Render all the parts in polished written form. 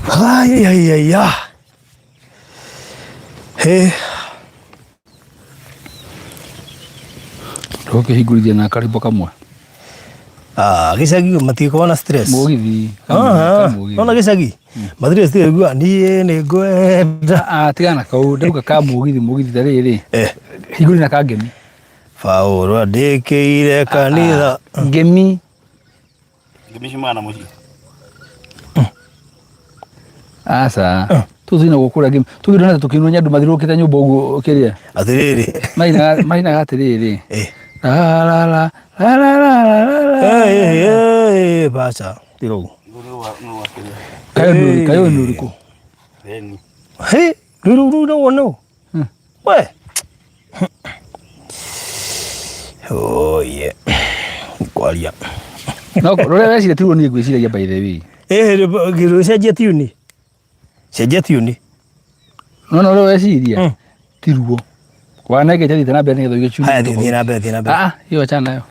Ai ai ai ya. He. Ndũkĩhingũrithia na karĩmbo kamwe. Ah, gĩcagi matikoragwo na stress. Mũgithi. Ah, Nona gĩcagi matirĩ stress gua niĩ nĩ ngwenda. Ah, tigana kau ndauga ka mũgithi mũgithi ta rĩrĩ. Eh, Hingũri na ka ngemi. Paũlũ andĩkĩire kanitha. Ngemi. Ngemi ciumaga na mũciĩ. Aca. Tũthina gũkũra ngemi. Tũgĩndona tũkĩinwo nĩ andũ mathiũrũrũkĩte nyũmba ũguo kĩrĩa. Atĩrĩrĩ. Mainaga mainaga atĩrĩrĩ. Eh. La la la la la la la la. Eh, eh, eh, baca. Tirogu. Nĩ rwa kĩrĩa. Kayo nĩ kayo nĩ ũrĩkũ? Theni. He, rĩu rĩu rĩu no. We. Oh yeah. Kwaria. No rũrĩa weciria tiguo niĩ ngwĩciragia by the way. Eh, rĩu cenjia tune. Cenjia tune. No no rũrĩa weciria tiruo. Wanenge thiĩte na mbere nĩgetha ũige chumvi. Haya, thiĩ na mbere, thiĩ na mbere. Ah, hiyo achana nayo.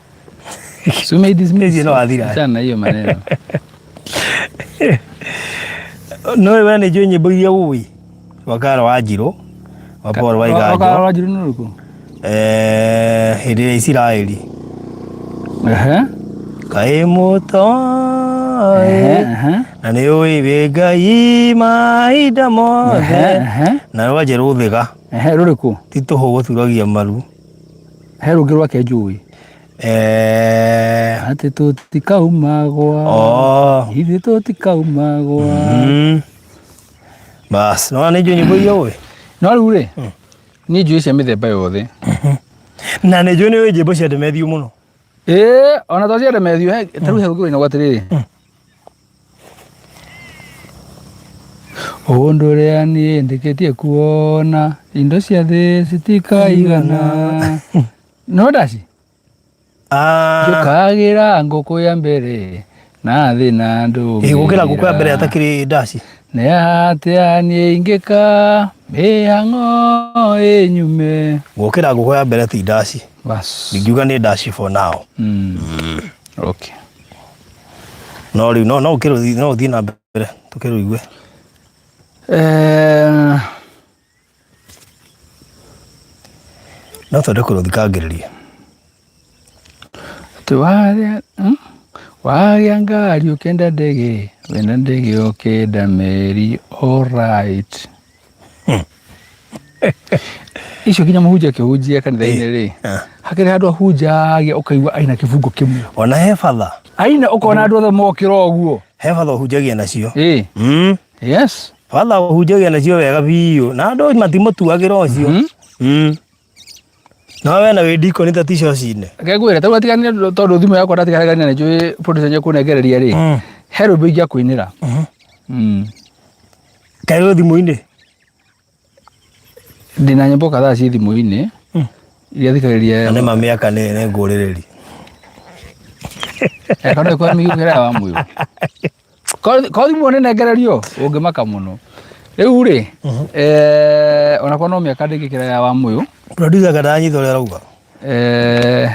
Si umeidismiss. Hizi no wathira. Achana na hiyo maneno. No we nĩ njũĩ nyĩmbo iria ũĩ. Wakara wa Njirũ, wa Paul wa Wakara Iganjo, wa Njirũ nĩ ũrĩkũ? eh, hĩndĩ ya Isiraeli. Ehe. Kaĩ mũtoĩ Ehe, ehe. na nĩ ũĩ wĩ Ngai mahinda Ehe, mothe ehe. na rwa Njerũ Thĩga Ehe, rũrĩkũ? ti tũhũ gũturagia maru. He rũngĩ rwake njũĩ. Eh, Atĩ tũtikaumagwa. oh. Ithuĩ tũtikaumagwa. Bas, no nĩ njũĩ nyĩmbo iria ũĩ. No rĩu rĩ, niĩ njũĩ cia mĩthemba yothe. Na nĩ njũĩ nĩ ũĩ nyĩmbo cia Demethiũ mũno. Ĩĩ, ona to cia Demethiũ, he ta rĩu he rũngĩ rũinagwo atĩrĩrĩ. Ũndũ ũrĩa niĩ ndĩkĩtie kuona, indo cia thĩ citikaigana. No ndaci? Ah, Njũkagĩra ngũkũ ya mbere na thĩ na ĩ gũkĩra ngũkũ ya mbere ndũmĩra. atakĩrĩ ndaci. Nĩ atĩa niĩ ingĩka mĩhang'o ĩnyume. Gũkĩra ngũkũ ya mbere ti ndaci. Bas. Ndingiuga nĩ ndaci for now. Okay. No rĩu no no ũkĩrũthi no ũthiĩ na mbere tũkĩrũigue. Eh, No twende kũrũthikangĩrĩria. Atĩ wagĩa Wagĩa ngari ũkĩenda ndege, wĩna ndege ũkĩenda meri, alright. Icio nginya mũhunjia akĩhunjia kanitha-inĩ rĩ, hakĩrĩ handũ ahunjagia ũkaigua aina kĩbungo kĩmwe. Ona he batha. Aina ũkona andũ othe mokĩra ũguo. He batha ũhunjagia nacio. Ĩ. Yes. Batha ũhunjagia nacio wega biũ na andũ matimũtuagĩra ũcio. No we na wĩ ndikoni ta ti cocine. Reke ngwĩre tarĩu atiganire tondũ thimũ yakwa ndatiganire na nĩnjũĩ producer nĩekũnengereria rĩ. He rwĩmbo ingĩakũinĩra. Kaĩ wĩ thimũ-inĩ? Ndĩna nyĩmbo kadhaa ciĩ thimũ-inĩ iria thikagĩrĩria. Na nĩma mĩaka nĩ nĩ ngũrĩrĩri. Kana ĩkorwo mĩgũkĩra wa mũyũ. Ko thimũ nĩ nengererio ũngĩmaka mũno. Rĩu rĩ, eh, onakorwo no mĩaka ndĩngĩkĩra ya wa mũyũ. Producer kana nyita ũrĩa arauga. Eh,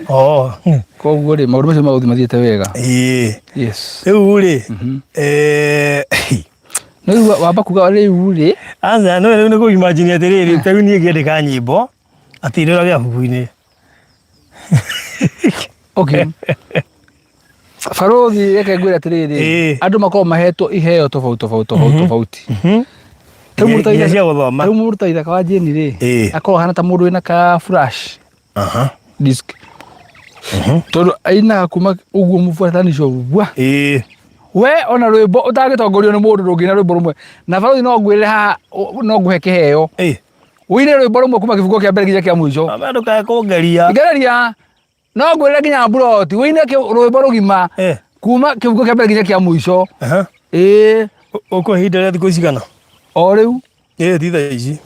Oh. koguo rĩ maũndũ macio magũthiĩ mathiĩte wega. Ĩĩ. Yes. Rĩu rĩ, eh, Rĩu wamba kuga rĩu rĩ, aca no rĩu nĩ kũ imagine atĩrĩrĩ, ta rĩu niĩ ngĩandĩka nyĩmbo atĩ irĩra gĩa buku-inĩ. Okay. Barũthi reke ngwĩre atĩrĩrĩ, Ĩĩ. andũ makoragwo mahetwo iheo tofauti tofauti tofauti tofauti. Rĩu mũndũ ta Nginya Ithaka- cia gũthoma. Rĩu mũndũ ta Ithaka wa Jane rĩ, Ĩĩ. akoragwo ahana ta mũndũ wĩna ka flash Aha. disk. Tondũ ainaga kuma ũguo mũbuatanico bua. Ĩĩ. We ona rwĩmbo ũtangĩtongorio nĩ mũndũ ndũngĩina rwĩmbo rũmwe. Na barũthi no ngwĩre haha no ngũhe kĩheo. Ĩĩ. Ũine rwĩmbo rũmwe kuma kĩbungo kĩa mbere nginya kĩa mũico. Mama ndũkae kũngeria. Ngereria no ngwĩre nginya mburoti ũine rwĩmbo rũgima Eh. kuma kĩbungo kĩa mbere nginya kĩa mũico. Aha. Ĩĩ Ũkũhe ihinda rĩa thikũ cigana? o rĩu Ĩĩ ti thaa ici.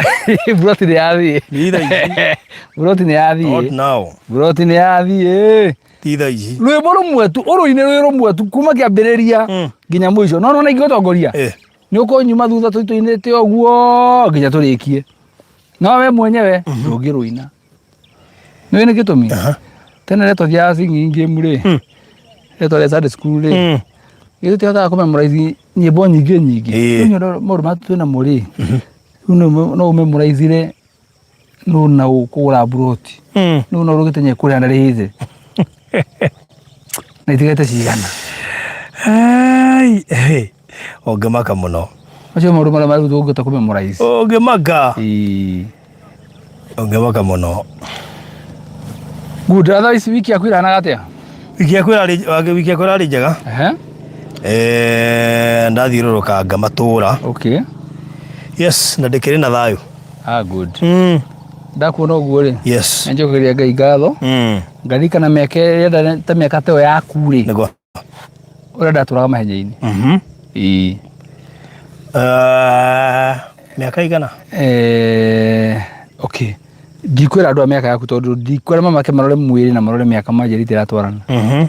mburoti nĩ yathiĩ. Ti thaa ici. Mburoti nĩ Not yathiĩ. now. Mburoti nĩ yathiĩ. Ti thaa ici. Rwĩmbo rũmwe tu ũrũine rwĩ rũmwe tu kuma kĩambĩrĩria nginya mũico. No nona ingĩgũtongoria. Eh. Nĩ ũkũnyuma thutha tũinĩte ũguo nginya tũrĩkie. No we mwenyewe ndũngĩrũina. Nĩ nĩ gĩtũmi? Tene rĩrĩa twathiaga singing game rĩ, rĩrĩa twarĩ Sunday school rĩ, Githĩ tũtihotaga kũmemorize nyĩmbo nyingĩ nyingĩ. Ĩĩ. Rĩu nĩ maũndũ maya twĩ namo rĩ, rĩu no ũmemorizire nũ na ũ kũgũra mburoti. Nũ na ũrũgĩte nye kũrĩa ndarĩhĩte. Na itigaite cigana. Ai, eh, ũngĩmaka mũno. Macio maũndũ marĩa marĩa tũngĩhota kũmemorize. Ũngĩmaka. Ĩĩ. Ũngĩmaka mũno. Good, otherwise wiki yaku ĩrahanaga atĩa? Wiki yaku ĩrarĩ wiki yaku ĩrarĩ njega. Ehe. Eh, ndathiũrũrũkanga matũra. Okay. Yes, na ndĩkĩrĩ na thayũ. Ah, good. Ndakuona ũguo rĩ. Yes. Nĩnjokeria Ngai ngatho. Ngaririkana mĩaka ĩrĩa ta mĩaka ta ĩyo yaku rĩ. Nĩguo. Ũrĩa ndatũraga mahenya-inĩ. Ĩĩ. Eh, mĩaka igana? Eh, okay. Ndikwĩra andũ a mĩaka yaku tondũ ndikwĩra mamake marore mwĩrĩ na marore mĩaka manjĩrĩte ĩratwarana.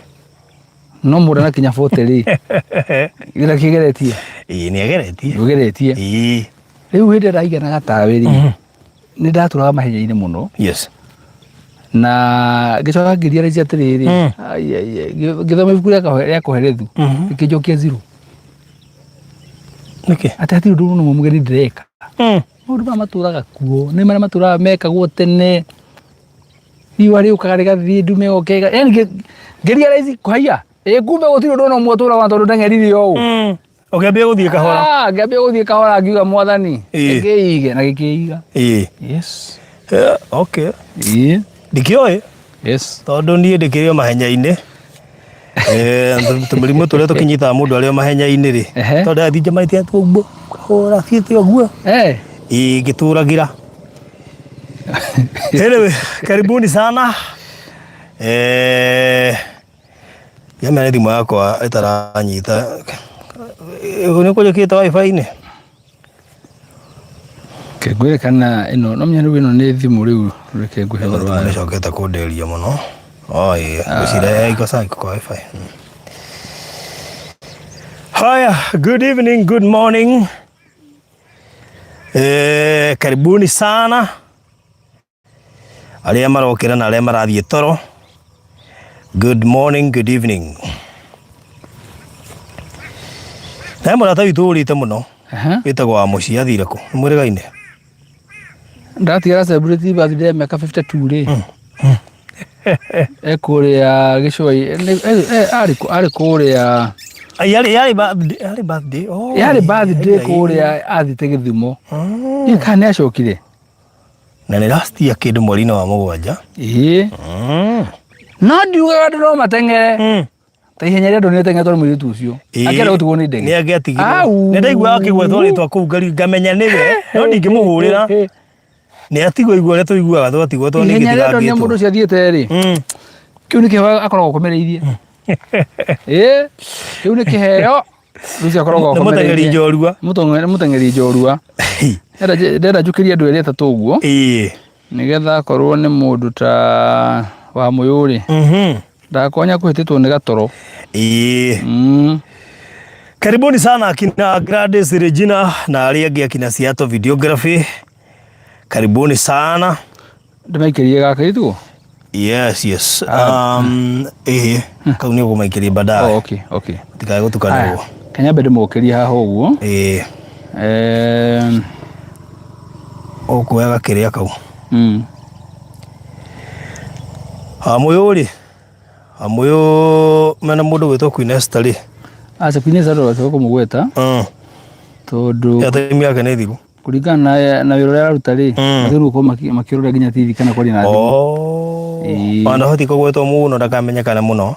No mũndũ anakinya 40 rĩ. Gĩra kĩgeretie. Ĩĩ nĩ ageretie. Ũgeretie. Ĩĩ. Rĩu hĩndĩ ĩrĩa ndaiganaga tawe rĩ. Nĩ ndatũraga mahenya-inĩ mũno. Yes. Na ngĩcoka ngĩrealize atĩrĩrĩ, ai, ai, ai, ngĩthoma ibuku rĩa Kohelethu, rĩkĩnjokia zero. Nĩkĩ? Atĩ hatirĩ ũndũ ũmwe mũgeni ndĩreka. Maũndũ maya matũraga kuo, nĩ marĩa matũraga mekagwo tene. Riũa rĩũkaga rĩgathiĩ, ndume ĩgoka yaani ngĩrealize kũhaiya, ĩ kumbe gũtirĩ ũndũ ona ũmwe ũtũraga tondũ ndeng'erire ũũ. Ũkĩambia gũthiĩ kahora. Ah, ngĩambia gũthiĩ kahora ngiuga mwathani, Ĩĩ. gĩkĩige na gĩkĩiga. Ĩĩ. Yes. Eh, okay. Ĩĩ. Ndikĩoĩ. Yes. Tondũ niĩ ndĩkĩrĩ o mahenya-inĩ. Eh, tũmĩrimũ tũrĩa tũkĩnyitaga mũndũ arĩ o mahenya-inĩ rĩ. Ehe. Tondũ ndathiĩ njemanĩtie ũguo, kahora thiĩte ũguo. Eh. Ĩĩ ngĩtũragĩra. Anyway, karibuni sana. Eh, Yamenya nĩ thimũ yakwa ĩtaranyita. Nĩ kũnjĩkĩte wifi-inĩ? Reke ngwĩre kana ĩno no menya rĩu ĩno nĩ thimũ rĩu reke ngũhe ũhoro wayo. Nĩcokete kũndĩria mũno. Oh, ĩĩ. Ngwĩciria iko sawa iko kwa wifi. Haya, good evening, good morning. Eh, karibuni sana arĩa marokĩra na arĩa marathiĩ toro. Good morning, good evening. Na he mũrata witũ ũrĩte mũno wĩtagwo wa mũciĩ athire kũ? Nĩ mwĩrĩgaine? Ndatigara celebrate birthday ya mĩaka 52 rĩ. E kũrĩa gĩcũa arĩ kũrĩa Yarĩ yarĩ birthday, yarĩ birthday. Oh, yarĩ birthday kũrĩa athiĩte Gĩthumo. Ndiũĩ kana nĩ acokire. Na nĩ last year kĩndũ mweri-inĩ wa mũgwanja. Ĩĩ. No ndiugaga andũ no mateng'ere. Ta ihenya rĩa andũ nĩ rĩteng'ere tondũ mũirĩtu ũcio. Angĩenda gũtigwo nĩ ndege. Nĩ angĩatigirwo. Au. Nĩ ndaiguaga akĩgwetwo rĩtwa kũu ngamenya nĩwe, no ndingĩmũhũrĩra. Nĩ atigwo igua ũrĩa tũiguaga twatigwo tondũ nĩ Ihenya rĩa andũ nĩ mũndũ gĩtigangĩtwo. ũcio athiĩte rĩ. Kĩu nĩ kĩheo akoragwo akomereirie. Ĩĩ. Kĩu nĩ kĩheo. Rũcio akoragwo Nĩ mũteng'eri njorua. Nĩ mũteng'eri njorua. Ndenda njũkĩrie andũ erĩ atatũ ũguo. Ĩĩ. Nĩgetha akorwo nĩ mũndũ ta wa mũyũ rĩ. Ndakonya kũhĩtĩtwo nĩ gatoro. Ĩĩ. Karibuni sana akina Gladys Regina na arĩa angĩ akina Seattle Videography. Karibuni sana. Ndĩmaikĩrie gaka gĩtuo? Yes, yes. Ĩĩ, kau nĩ ũkũmaikĩria baadaye. Oh, okay, okay. Tikae gũtukanĩrwo. Kenya mbere ndĩmũkĩrie haha ũguo. Ĩĩ. Ũkuoya gakĩrĩa kau. Amũyũ rĩ, amũyũ mena mũndũ gwĩtwo Queen Esther rĩ. Aca Queen Esther ndũgacoka kũmũgweta. Tondũ Ya time yake nĩ thiru. Kũringana na wĩra ũrĩa araruta rĩ, magĩrĩirwo gũkorwo makĩrora nginya TV kana kwaria na thimũ. Oh. Ĩĩ. Ona ndahoti kũgwetwo mũno ndakamenyekane mũno.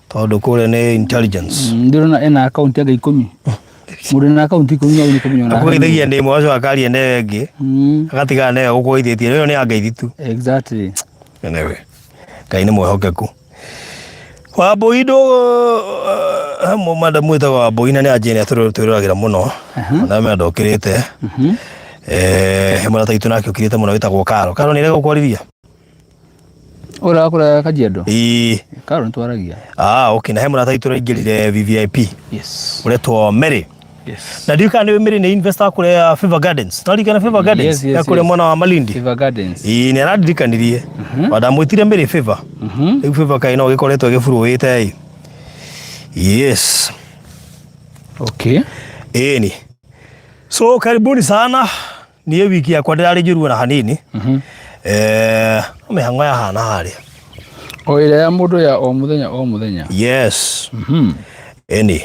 Tondũ kũrĩa nĩ intelligence. Ndĩrona ena akaunti anga ikũmi. Mũndũ ena akaunti ikũmi no nĩ kũmenya ona. Akũgeithagia nĩ ĩmwe acoka akaria na ĩyo ĩngĩ. Agatigana na ĩyo gũkũgeithĩtie ĩyo nĩ ya ngeithi tu. Exactly. Anyway, Ngai nĩ mwĩhokeku. Wambũi ndũ madam wĩtagwo Wambũi na nĩ anjĩ nĩ atwĩroragĩra mũno. Ona me ndokĩrĩte. Eh, he mũrata witũ nake ũkirĩte mũno wĩtagwo Karo. Karo nĩ arega gũkwarĩria? Ũrĩa wa kũrĩa Kajiado? Ĩĩ. Karo nĩ twaragia. Ah, okay. Na he mũrata witũ ũraingĩrire VVIP. Yes. Ũretwo Mary. Yes. Na ndiũĩ kana nĩ Mary nĩ investor wa kũrĩa Favor Gardens. No ririkana Favor Gardens? Yes, yes, Ya kũrĩa yes. mwena wa Malindi. Favor Gardens. Ĩĩ nĩ arandirikanirie. Mm Ndamwĩtire Mary Favor. Rĩu Favor kaĩ no gĩkoretwo gĩburũĩte ĩ. Yes. Okay. Ĩni. So karibuni sana. Niĩ wiki yakwa ndĩrarĩ njũru ona hanini. Eh, no mĩhang'o yahana harĩa. O ĩrĩa ya mũndũ ya o mũthenya o mũthenya. Yes. Ĩni.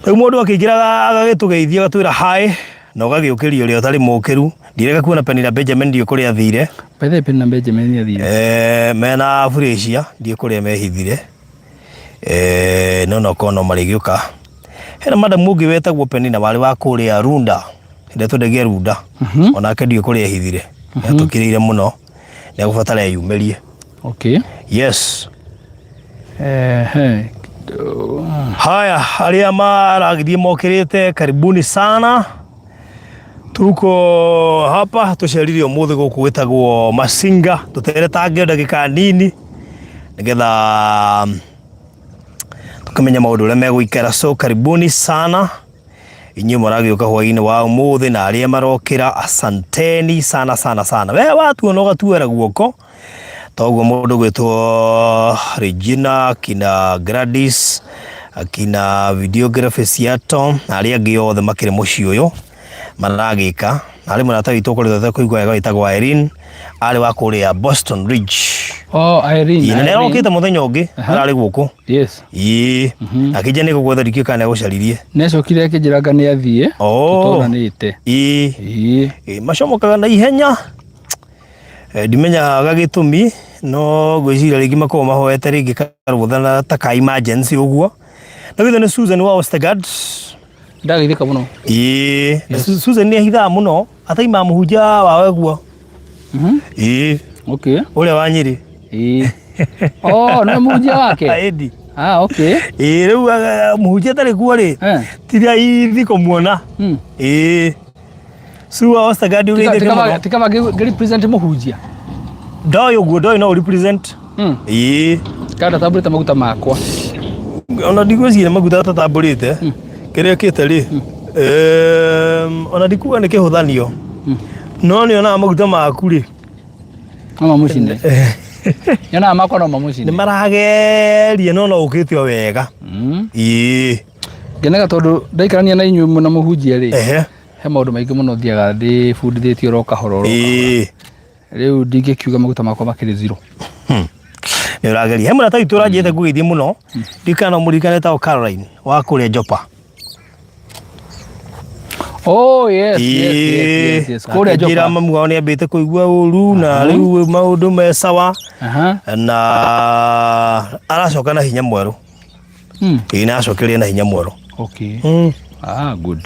Rĩu mũndũ akĩingĩra agagĩtũgeithia agatwĩra hi na ũgagĩũkĩria ũrĩa ũtarĩ mũkĩru. Ndirega kuona Penina Benjamin ndiũ kũrĩa athire. By the way, Penina Benjamin nĩ athire. Eh, mena Furacia ndiũ kũrĩa mehithire. Eh, no no kono marĩgĩũka. Hena madam ũngĩ wetagwo Penina warĩ wa kũrĩa Runda. Hĩndĩ ĩrĩa twendagia Runda. Onake ndiũ kũrĩa ehithire. Nĩatũkĩrĩire mũno. Nĩegũbatara eyumĩrie. Okay. Yes. Ehe. Haya, arĩa maragĩthiĩ mokĩrĩte, karibuni sana. Tuko hapa tũcerire ũmũthĩ gũkũ gwĩtagwo Masinga, tũteretange ndagĩka nini nĩgetha tũkĩmenye maũndũ ũrĩa megũikara. So karibuni sana inyuĩ mũragĩũka hwaĩ-inĩ wa ũmũthĩ na arĩa marokĩra, asanteni sana sana sana. We watuona ũgatuoera guoko toguo mũndũ gwĩtwo Regina, akina Gladys, akina videography Seattle na arĩa angĩ othe makĩrĩ mũciĩ ũyũ maragĩka. Na harĩ mũrata witũ ũkoretwo atekũigua wega wĩtagwo Irene, arĩ wa kũrĩa Boston Ridge. Oh, Irene. Ĩĩ, na nĩ Irene. arokĩte mũthenya ũngĩ ararĩ gũkũ. Yes. Ĩĩ, akĩnjia nĩ gũgwetha ndikĩũĩ kana nĩ agũcaririe. Nĩacokire akĩnjĩra anga nĩ athiĩ. Oh. Tũtonanĩte. Ĩĩ. Ĩĩ. Ĩĩ, macomokaga na ihenya. Eh, ndimenyaga gĩtũmi no ngwĩciria rĩngĩ makoragwo mahoete rĩngĩ karũtha na ta ka emergency ũguo. Na githĩ nĩ Susan wa Ostergaard. Ndageithĩka mũno. Ĩĩ, na Susan nĩ ahithaga mũno ataima mũhunjia wawe guo. Ĩĩ, Okay. ũrĩa wa Nyĩrĩ. Ĩĩ. Oh, nĩwe mũhunjia wake? Ĩndi. Ah, okay. Ĩĩ, rĩu mũhunjia atarĩ kuo rĩ, Eh. ti raithi kũmuona. Ĩĩ. Sua Ostergaard ũgeithĩke mũno. Tikaba ngĩ represent mũhunjia. Ndoĩ ũguo, ndoĩ no ũrepresent. Ĩĩ. Kana ndatambũrĩte maguta makwa. Ona ndigwĩciria maguta atatambũrĩte. Kĩrĩa kĩte rĩ, ona ndikuga nĩ kĩhũthanio. No nĩ onaga maguta maku rĩ. No mamũcine. Nyonaga makwa no mamũcine. Nĩ marageria no no ũkĩte o wega. Ĩĩ. Ngenaga tondũ ndaikarania na inyuĩ na mũhunjia rĩ. Ehe. He maũndũ maingĩ mũno thiaga ndĩbundithĩtie oro kahora oro kahora. Ĩĩ. Rĩu ndingĩkiuga maguta makwa makĩrĩ zero. Nĩ ũrageria. He mũrata witũ ũranjĩte ngũgeithie mũno. Ndikana no mũririkane etagwo Caroline wa kũrĩa Jopa. Oh, yes, yes, yes, yes, yes. Kũrĩa Akĩnjĩra Jopa. mamu wao nĩ ambĩte kũigua ũru na rĩu maũndũ me sawa Aha. na aracoka na hinya mwerũ. Ĩĩ na acokeria na hinya mwerũ. Okay. Ah, good.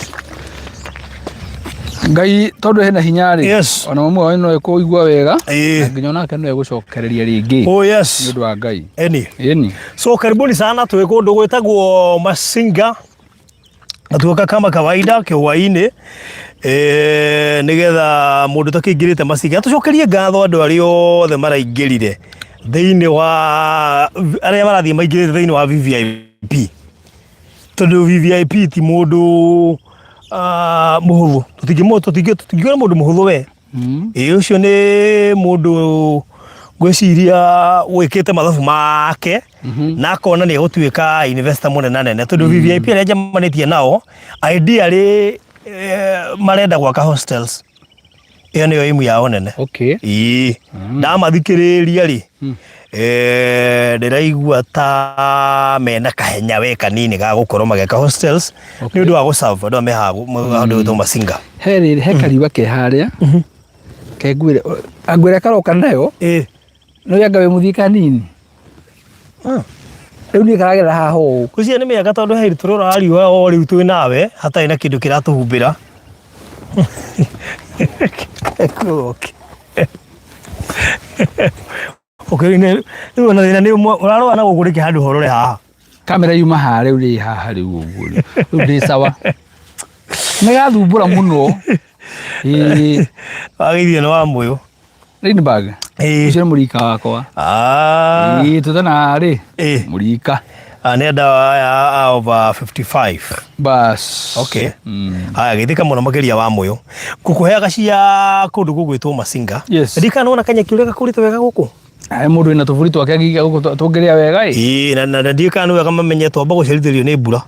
Ngai tondũ hena hinya rĩ. Yes. Ona mamu wao no ekũigua wega. Ĩĩ. Na nginya onake no egũcokereria rĩngĩ. Oh, yes. Nĩ ũndũ wa Ngai. Eni. Ĩni. So karibuni sana twĩ kũndũ gwĩtagwo Masinga na tuoka kama kawaida kĩhwainĩ eh, nĩgetha mũndũ ũtakĩingĩrĩte Masinga tũcokerie ngatho andũ arĩa othe maraingĩrire thĩinĩ wa arĩa marathiĩ maingĩrĩte thĩinĩ wa VVIP tondũ VVIP ti mũndũ ah, mũhũthũ tũtingĩona mũndũ mũhũthũ we. Ĩĩ ũcio nĩ mũndũ ngwĩciria wĩkĩte mathabu make na akona nĩ egũtuĩka investor mũnene nene tondũ VVIP arĩa njemanĩtie nao ideally marenda gwaka hostels. Ĩyo nĩyo aim yao nene. Okay. Ĩĩ ndamathikĩrĩria rĩ, ndĩraigua ta mena kahenya we kanini ga gũkorwo magĩaka hostels nĩ ũndũ wa gũ-serve andũ arĩa me haha handũ gwĩtwo Masinga. He rĩrĩ, he kariũa ke harĩa ke ngwĩre angwĩre karoka nayo. Ĩĩ. No anga wĩ mũthiĩ kanini. Rĩu niĩ karagerera haha ũũ. Ngwĩciria nĩ mĩaka tondũ he tũroraga riũa o rĩu twĩ nawe hatarĩ na kĩndũ kĩratũhumbĩra. Okay. Okay, rĩu ona thĩna nĩ ũmwe ũrarora na gũkũ rĩngĩ handũ horore haha. Kamera yuma haha rĩu rĩ haha rĩu ũguo rĩu. Rĩu ndĩ sawa. Nĩ gathumbũra mũno. Ĩĩ. Wageithio nĩ wa mũyũ. Lindbergh. Ĩĩ. Ũcio nĩ mũrika wakwa. Ah. Ĩĩ tũtana rĩ. Ĩĩ. Mũrika. Ah, nĩ andũ aya a over 55. Bas. Okay. Haya geithĩka mũno makĩria wa mũyũ. Ngũkũheaga cia kũndũ gũgwĩtwo Masinga. Yes. Ndirikana wona kanyeki ũrĩa gakũrĩte wega gũkũ. He mũndũ wĩna tũburi twake angĩiga gũkũ tũngĩrĩa wega ĩ. Ĩĩ, na ndiũĩ kana nĩ wega mamenye twamba gũcerithĩrio nĩ mbura.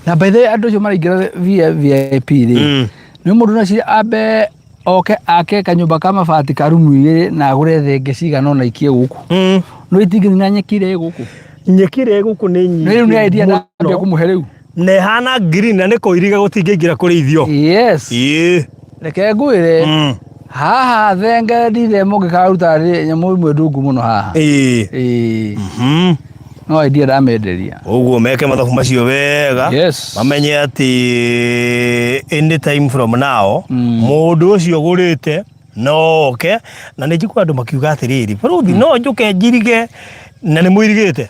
Na by the way andũ acio maraingĩra VIP rĩ, nĩ mũndũ no ecirie ambe oke ake kanyũmba ka mabati ka rumu igĩrĩ na agũre thenge cigana ũna aikie gũkũ. No itingĩnina nyeki ĩrĩa ĩ gũkũ. Nyeki ĩrĩa ĩ gũkũ nĩ nyingĩ Rĩu nĩ idea mũno. ndambia kũmũhe rĩu. Na ĩhana green na nĩ kũiriga gũtingĩingĩra kũrĩithio. Yes. Ĩĩ. Reke ngwĩre haha thenge ndire mũngĩkaruta rĩ nyamũ ĩmwe ndungu mũno haha. Ĩĩ. Ĩĩ. No idea ndamenderia. Ũguo meke mathabu macio wega. Yes. Mamenye atĩ any time from now mũndũ ũcio ũgũrĩte no oke na nĩ njiguaga andũ makiuga atĩrĩrĩ baruthi no njũke njirige na nĩ mũirigĩte.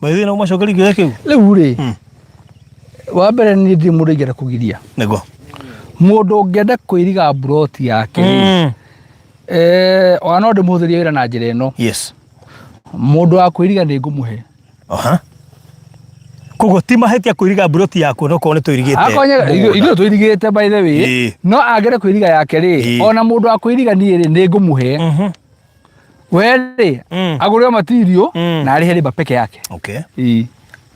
By no macokerie kĩũria kĩu. Rĩu rĩ, wa mbere niĩ ndirĩ mũndũ ingĩenda kũgiria. Nĩguo. Mũndũ ũngĩenda kwĩriga mburoti yake rĩ, ona no ndĩmũhũthĩrie wĩra na njĩra ĩno. Yes. Mũndũ wa kwĩriga nĩ ngũmũhe. Aha. Koguo ti mahĩtia kwĩriga mburoti yaku no korwo nĩ tũirigĩte. Akorwo mũgũnda. ithuĩ tũirigĩte by the way, Ĩĩ. no angĩenda kwĩriga yake rĩ, Ĩĩ. ona mũndũ wa kwĩriga niĩ rĩ nĩ ngũmũhe. We rĩ, agũre o material na arĩhe labour peke yake. Okay. Ĩĩ.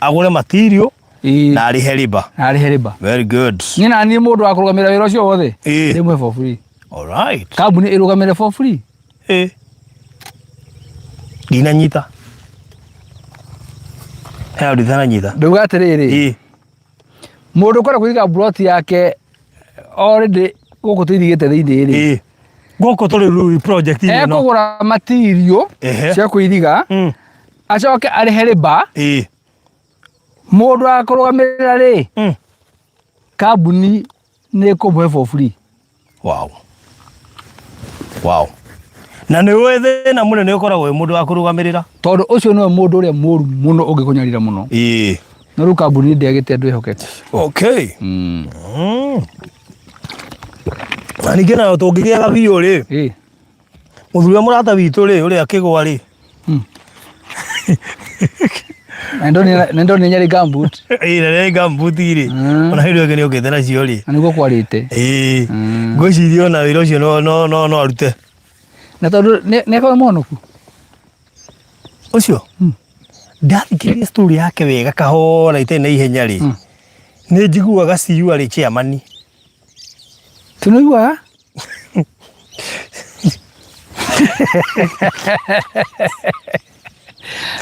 Agũre material Ĩĩ. na arĩhe labour. Na arĩhe labour. Very good. Niĩ na niĩ mũndũ wa kũrũgamĩrĩra wĩra ũcio wothe Ĩĩ. ndĩmũhe for free. All right. Kambuni ĩrũgamĩrĩre for free. Ĩĩ. Ndinanyita. He handũ itananyita. Ndauga atĩrĩrĩ, Ĩĩ. mũndũ ũkwenda kũiga mburoti yake already gũkũ tũirigĩte thĩinĩ rĩ, Ĩĩ. Gũkũ tũrĩ rĩu project ĩno. ekũgũra material Ehe. cia kũiriga acoke arĩhe labour. Ĩĩ. Mũndũ wa kũrũgamĩrĩra rĩ, kambuni nĩ ĩkũmũhe for free. Wow. Wow. Na nĩ ũĩ thĩna mũnene ũkoragwo wĩ mũndũ wa kũrũgamĩrĩra. Tondũ ũcio nĩwe mũndũ ũrĩa mũru mũno ũngĩkũnyarira mũno. Ĩĩ. No rĩu kambuni ndĩagĩte andũ ehokeku. Okay. Na ningĩ nayo tũngĩgĩaga biũ rĩ, Ĩĩ. mũthuri wa mũrata witũ rĩ, ũrĩa kĩgwa rĩ, Na nĩndonire nyarĩ gumboot. Ĩĩ, na nĩ gumboot rĩ, ona hĩndĩ ĩyo ĩngĩ nĩokĩte nacio rĩ. Na nĩguo kwarĩte. Ĩĩ. Ngwĩciria ona wĩra ũcio no arute. Na tondũ nĩ akoragwo mũhonoku. Ũcio? Ndathikĩrĩria story yake wega kahora itarĩ na ihenya rĩ, nĩ njiguaga CU arĩ chairman. Tũnĩiguaga?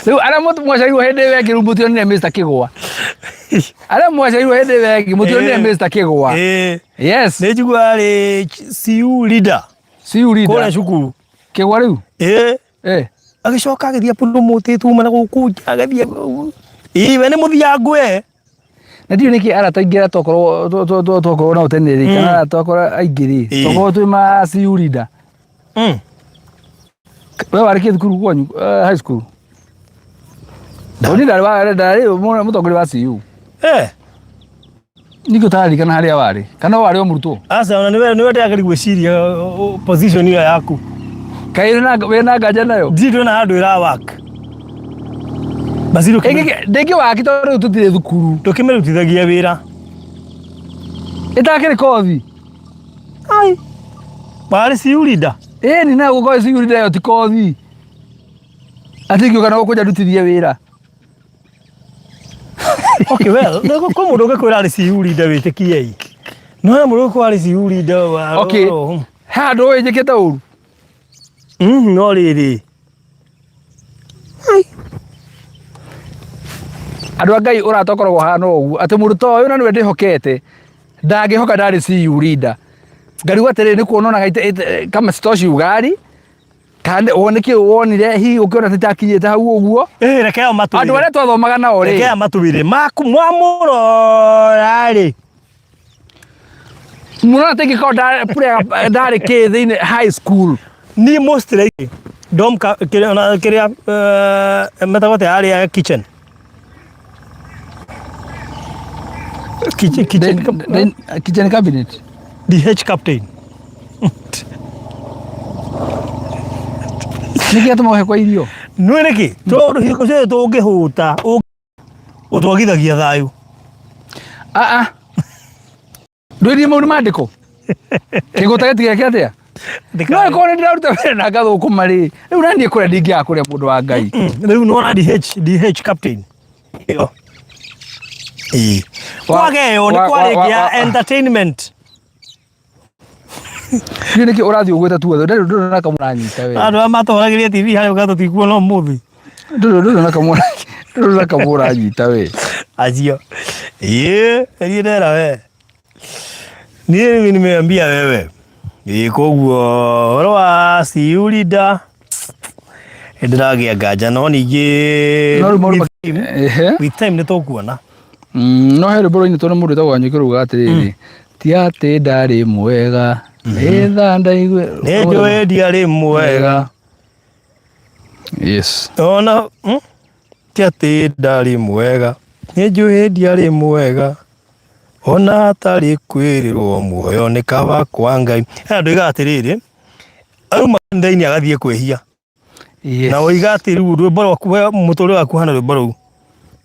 Rĩu arĩa mwaciarirwo hĩndĩ ĩyo ĩngĩ rĩu mũtionire Mr. Kĩgwa. Arĩa mwaciarirwo hĩndĩ ĩyo ĩngĩ mũtionire Mr. Kĩgwa. Yes. Nĩ njiguaga arĩ CU leader. CU leader. Kũrĩa cukuru. Kĩgwa rĩu? Ĩĩ. Agĩcoka agĩthiĩ promote uma na gũkũ nja agĩthiĩ. Ĩĩ we nĩ mũthiangu we. Na ndiũĩ nĩkĩ arata aingĩ arĩa twakorwo nao tene rĩ, kana arata twakorwo aingĩ rĩ, twakorwo twĩ ma CU leader. We warĩ kĩ thukuru kwanyu, high school? Niĩ ndarĩ mũtongoria wa CU. Nĩkĩ ũtararirikana harĩa warĩ? Kana warĩ o mũrutwo? Aca ona nĩwe nĩwe ndĩrageria gwĩciria position ĩyo yaku. Kaĩ wĩna nganja nayo? Ndirĩ ndĩrona handũ ĩra work. Basi Ndĩngĩ waki tondũ rĩu tũtirĩ thukuru. Ndũkĩmĩrutithagia wĩra. Ĩtakĩrĩ kothi. Ai. Warĩ CU leader? Ĩni na gũkorwo CU leader ĩyo ti kothi. Atĩ ingĩũka na gũkũ nja ndutithie wĩra. Okay, well, nĩ kwĩ mũndũ ũngĩkwĩra arĩ CU leader wĩtĩkie ĩ. No he mũndũ ũngĩkwĩra arĩ CU leader wa. Okay. He handũ ũĩ njĩkĩte ũru? No rĩrĩ. Andũ a Ngai ũrata ũkoragwo ũhana ũguo atĩ mũndũ ta ũyũ na nĩwe ndĩhokete ndangĩhoka ndarĩ CU leader. Ngarigwo atĩrĩrĩ nĩ kuona onaga kama sitoshi ugali kana wone kĩ wonire hihi ũkĩona tũtakinyĩte hau ũguo. Ĩĩ reke ao matwĩre. Andũ arĩa twathomaga nao rĩ. Reke aya matwĩre maku mwamũrora rĩ. Mũrona ta ingĩkorwo ndarĩ kĩ thĩinĩ high school. Niĩ mostly dom kĩrĩa kĩrĩa metagwo atĩa harĩa kitchen. Kitchen, kitchen, kitchen cabinet. DH captain. Nĩkĩ gĩatũma ũhe kwa irio? Nĩ nĩkĩ? Tondũ hingo ciothe tũngĩhũta ũtwagithagia thayũ. Ah ah. Ndwĩrie maũndũ mandĩko. Kĩgũta gĩtigeke atĩa? No ĩkorwo nĩ ndĩraruta wĩra na ngathũkũma rĩ, rĩu na niĩ kũrĩa ndingĩaga kũrĩa mũndũ wa Ngai. Rĩu nĩwona DH, DH captain. Ĩyo. Ĩĩ. Kwageo nĩ kwarĩ ĩngĩ ya entertainment. Niĩ nĩkĩ ũrathiĩ ũgwĩte tuothe ndũrĩ ndũrĩ na kamwe ũranyita we. Andũ arĩa matũhoragĩria TV harĩa ũgatũ tikuona ũmũthĩ. Ndũrĩ ndũrĩ na kamwe ndũrĩ na kamwe ũranyita we. Acio. Ĩĩ, niĩ ndera we. Niĩ nimeambia wewe. Ĩĩ koguo ũhoro wa CU leader nĩndĩragĩa nganja no ningĩ No rĩu maũndũ with time, Ehe. with time nĩ tũkuona. No he rwĩmbo rũinĩtwo nĩ mũndũ wĩtagwo Wanyũkĩ rũugaga atĩrĩrĩ, ti atĩ ndarĩ mwega, nĩ tha ndaigue. Nĩ njũĩ ndiarĩ mwega. Yes. Ona ti atĩ ndarĩ mwega, nĩ njũĩ ndiarĩ mwega. Ona hatarĩ kwĩrĩrwo muoyo nĩ kaba kwa Ngai. He andũ oigaga atĩrĩrĩ, auma kanitha-inĩ agathiĩ kwĩhia. Yes. Na oiga atĩ rĩu rwĩmbo rwaku we mũtũrĩre waku ũhana rwĩmbo rũu.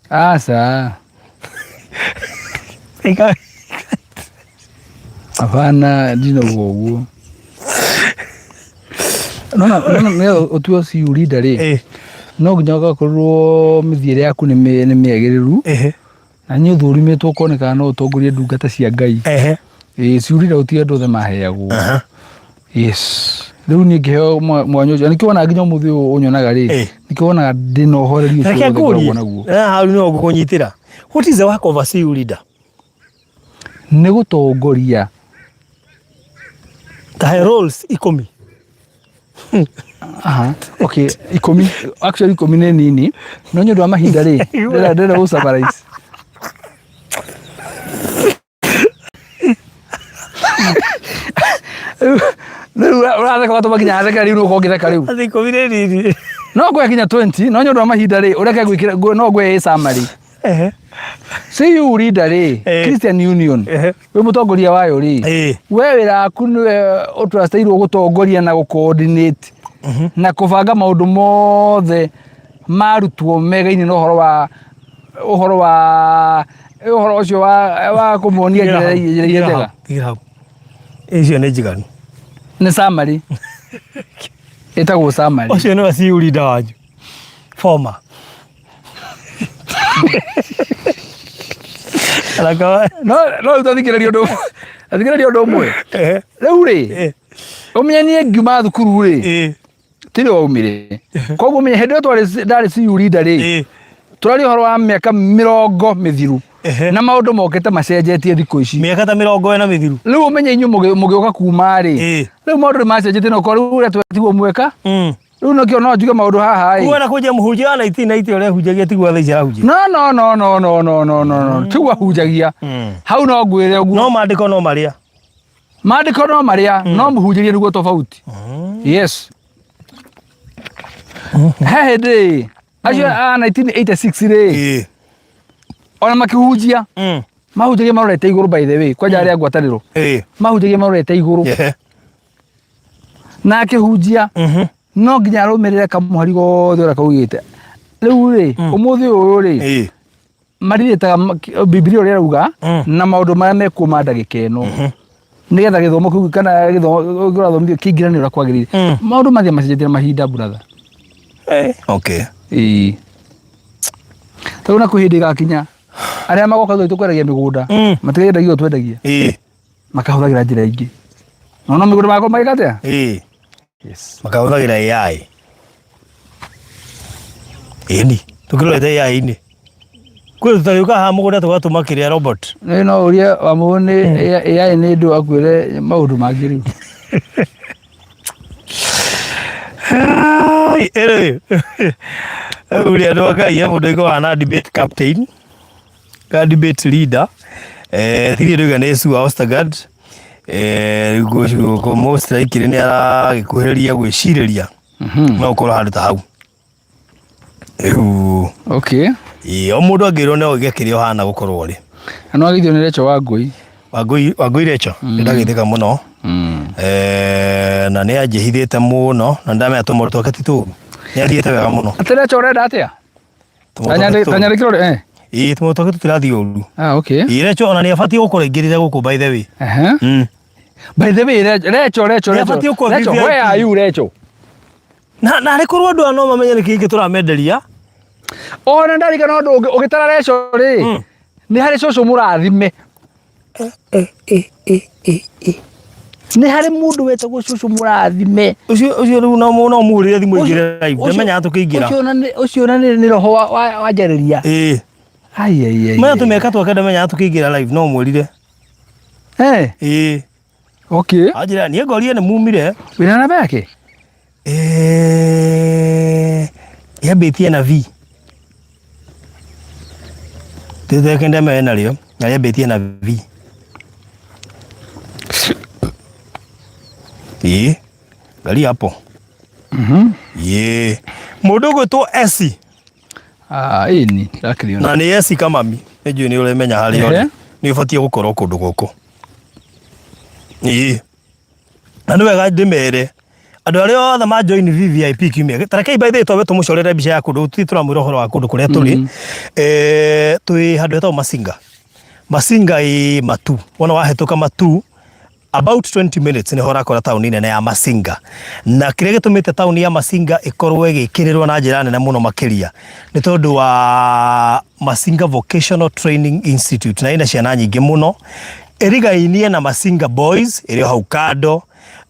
Aca. Ika- Hapana, ndinauga ũguo. Nona nona nĩgetha ũtuo CU leader rĩ, no nginya ũgakorwo mĩthiĩre yaku nĩ mĩagĩrĩru na nĩ ũthũrimĩtwo ũkonekana no ũtongorie ndungata cia Ngai. Ĩĩ CU leader gũtirĩ andũ othe maheagwo. Yes. Rĩu niĩ ngĩheo mwanya ũcio, nĩkĩo wonaga nginya ũmũthĩ ũyũ ũnyonaga rĩ, nĩkĩo wonaga ndĩna ũhoreri ũcio Reke wothe ngũrie, ngoragwo naguo. na hau nĩho ngũkũnyitĩra. What is the work of a CU leader? Nĩ gũtongoria. Ta he roles ikũmi. Aha. Okay, ikũmi. Actually ikũmi nĩ nini. No nĩ ũndũ wa mahinda rĩ, ndĩrenda ndĩrenda gũ summarize. Rĩu ũratheka ũgatũma nginya atheke rĩu nĩ ũkorwo ũngĩtheka rĩu. Atĩ ikũmi nĩ nini. No ngũhe nginya 20, no nĩ ũndũ wa mahinda rĩ, ũreke ngwĩkĩre no ngũhe ĩ summary. CU leader rĩ, Christian Union, wĩ mũtongoria wayo rĩ, we wĩra waku nĩwe ũtrusteirwo gũtongoria na gũ-coordinate na kũbanga maũndũ mothe ma arutwo megaine na ũhoro wa ũhoro wa ũhoro ũcio wa wa kũmonia njĩra njĩra iria njega. Tigĩra hau. Icio nĩ njiganu. Nĩ summary. Ĩtagwo summary. Ũcio nĩwe CU leader wanyu. Former. Arakawa. No no rĩu tathikĩrĩria ũndũ tathikĩrĩria ũndũ ũmwe. Rĩu rĩ, ũmenye niĩ ngiuma thukuru rĩ, tirĩ waumire. Koguo ũmenye hĩndĩ ĩyo twarĩ ndarĩ CU leader rĩ, tũraria ũhoro wa mĩaka mĩrongo mĩthiru na maũndũ mokĩte macenjetie thikũ ici. Mĩaka ta 40 mĩthiru. Rĩu ũmenye inyuĩ mũgĩũka kuma rĩ, rĩu maũndũ nĩ macenjetie na ũkorwo rĩu ũrĩa twetigwo mweka. Rĩu nĩkĩo no njuge maũndũ haha ĩ. Kuga na kũnjia mũhunjia wa 1990 ũrĩa hunjagia tiguo thaa ici arahunjia. No no no no no no no no no tiguo ahunjagia. Hau no ngwĩre ũguo. No maandĩko no marĩa. Maandĩko no marĩa no mũhunjĩrie nĩguo tofauti. Yes. He hĩndĩ acio a 1986 rĩ ona makĩhunjia mahunjagia marorete igũrũ by the way kwanja arĩa ngwatanĩro mahunjagia marorete igũrũ na akĩhunjia no nginya arũmĩrĩre kamũhari gothe ũrĩa kaugĩte rĩu rĩ ũmũthĩ ũyũ rĩ marirĩtaga bibilia ũrĩa ĩrauga na maũndũ marĩa mekuo ma ndagĩka ĩno nĩgetha gĩthomo kĩu kana gĩthomo kĩrathomithio kĩingĩrane ũrĩa kwagĩrĩire maũndũ mathiĩ macenjetie na mahinda brother. Okay. Ĩĩ. Tarĩu na kwĩ hĩndĩ ĩgakinya arĩa magoka thutha witũ kwendagia mĩgũnda matikendagia ũguo twendagia. Makahũthagĩra njĩra ingĩ. Nona mĩgũnda magakorwo magĩka atĩa? Ĩĩ. Makahũthagĩra AI. Ĩni, tũkĩrorete AI-inĩ. Kwĩ tũtagĩũka haha mũgũnda tũgatũma kĩrĩa robot. Nĩ no ũrie wamũ nĩ AI nĩ ndũ akwĩre maũndũ mangĩ rĩu. Ai, Anyway, rĩu rĩ andũ a Ngai he mũndũ ũiguaga na debate captain ka debate leader eh thirĩ ndauga nĩ Sue Ostergaard eh rĩu most likely nĩ aragĩkuhĩrĩria gwĩcirĩria no ũkorwo handũ ta hau rĩu Okay. ĩĩ, o mũndũ angĩrwo no oige kĩrĩa ũhana gũkorwo rĩ Na no agithio nĩ Rachel Wangũi. Wangũi Wangũi Rachel nĩ ndagĩthĩka mũno eh, na nĩ anjĩhithĩte mũno na ndamenya tũmũndũ twake ti tũru nĩ athiĩte wega mũno Atĩ Rachel ũrenda atĩa? Tũmũndũ twake ti tũru. Tanyandĩkĩra ũrĩa eh. Ĩĩ, tũmũndũ twake tũtirathiĩ ũru Ah, okay. Ĩĩ, Rachel ona nĩ abatiĩ gũkorwo aingĩrĩre gũkũ by the way. Aha. By the way, Rachel, Rachel, Rachel, Nĩ abatiĩ gũkorwo Rachel, VIP. where are you, Rachel? Na na arĩ korwo andũ aya no mamenye nĩkĩ gĩkĩ tũramenderia. Ona ndarikana ũndũ ũngĩ ũgĩtara Rachel rĩ. Nĩ harĩ cũcũ mũrathime. Nĩ harĩ mũndũ wetagwo cũcũ mũrathime. Ũcio ũcio rĩu no no mũhũrĩre thimũ ingĩre live. Ndamenyaga tũkĩingĩra. Ũcio ona nĩ- ũcio ona nĩ nĩ roho wa- wa- wanjarĩria. Ĩĩ. Ai, ai, ai, Maya ai. tũmĩaka twake ndamenyaga tũkĩingĩra live no mwĩrire. Eh, Ĩĩ. okay. Anjĩra niĩ ngorie nĩ mumire. Wĩna namba yake? Eh, yambĩtie na V. Tĩtheke ndeme narĩo na rĩambĩtie na V. Ĩĩ, ngari hapo. Ĩĩ. Mũndũ ũgwĩtwo Esi Ah, ĩni, ndakĩriona. na nĩ Esi Kamami nĩ njũĩ nĩ ũremenya harĩa Ehe. ũrĩ. Nĩ ũbatiĩ gũkorwo kũndũ gũkũ. Ĩĩ. Na nĩ wega ndĩmere andũ arĩa othe ma join VVIP kiumia ta rekei by the way twambe tũmũcorere mbica ya kũndũ tũthiĩ tũramwĩra ũhoro wa kũndũ kũrĩa tũrĩ. Eh, twĩ handũ hetagwo Masinga. Masinga ĩ Matu. Wona wahĩtũka Matu about 20 minutes nĩho ũrakora taũni nene ya Masinga. Na kĩrĩa gĩtũmĩte taũni ya Masinga ĩkorwo ĩgĩkĩrĩrwo na njĩra nene mũno makĩria nĩ tondũ wa Masinga Vocational Training Institute na ĩna ciana nyingĩ mũno ĩrigainie na Masinga Boys ĩrĩ o hau kando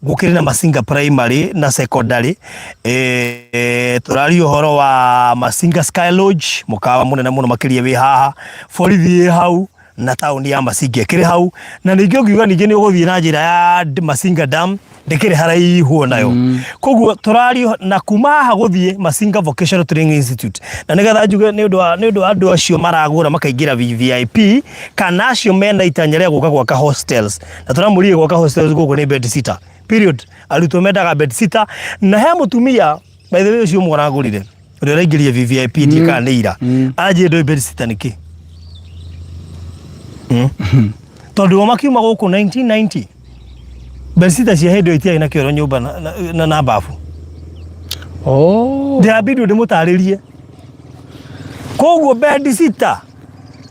gũkĩrĩ na Masinga Primary na Secondary. E, tũraria ũhoro wa Masinga Sky Lodge mũkawa mũnene mũno makĩria wĩ haha, borithi ĩ hau na taũni ya Masinga ĩkĩrĩ hau, na ningĩ ũngiuga ningĩ nĩ ũgũthiĩ na njĩra ya Masinga Dam ndĩkĩrĩ haraihu onayo. Koguo tũraria na kuma haha gũthiĩ Masinga Vocational Training Institute, na nĩgetha njuge nĩ ũndũ wa nĩ ũndũ wa andũ acio maragũra makaingĩra VVIP kana acio mena itanya rĩa gũka gwaka hostels, na tũramũria gwaka hostels gũkũ nĩ bed sitter period. Arutwo mendaga bed sitter, na he mũtumia by the way ũcio ũmwe ũragũrire ũrĩa ũraingĩria VVIP ndiĩ kana nĩ ira anjie ndũĩ bed sitter nĩ kĩ. Tondũ o makiuma gũkũ 1990 bedsitter cia hĩndĩ ĩyo itiarĩ na kĩoro nyũmba na, na, na, na babu. Oh. Ndĩrambindwo ndĩmũtarĩrie. Koguo bedsitter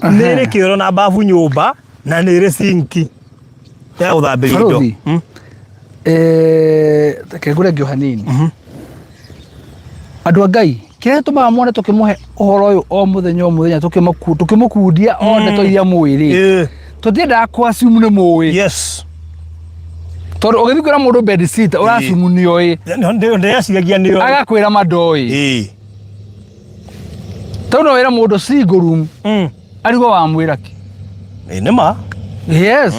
nĩ ĩrĩ kĩoro na babu nyũmba na nĩ ĩrĩ sinki ya gũthambĩria indo. Barũthi. Eh, reke ngũre ngĩo hanini. Andũ a Ngai, kĩrĩa gĩtũmaga muone tũkĩmũhe ũhoro ũyũ o mũthenya o mũthenya tũkĩmũkundia o ndeto iria mũĩ rĩ, tũtiendaga kũ assume nĩ mũĩ. Yes. Tondũ ũgĩthiĩ kwĩra mũndũ bed sitter ũra assume nĩ oĩ. Ndĩreciragia nĩ oĩ. Agakwĩra ma ndoĩ. Tondũ no wĩre mũndũ single room, arigwo wamwĩra kĩ? Ĩĩ nĩ ma. Yes.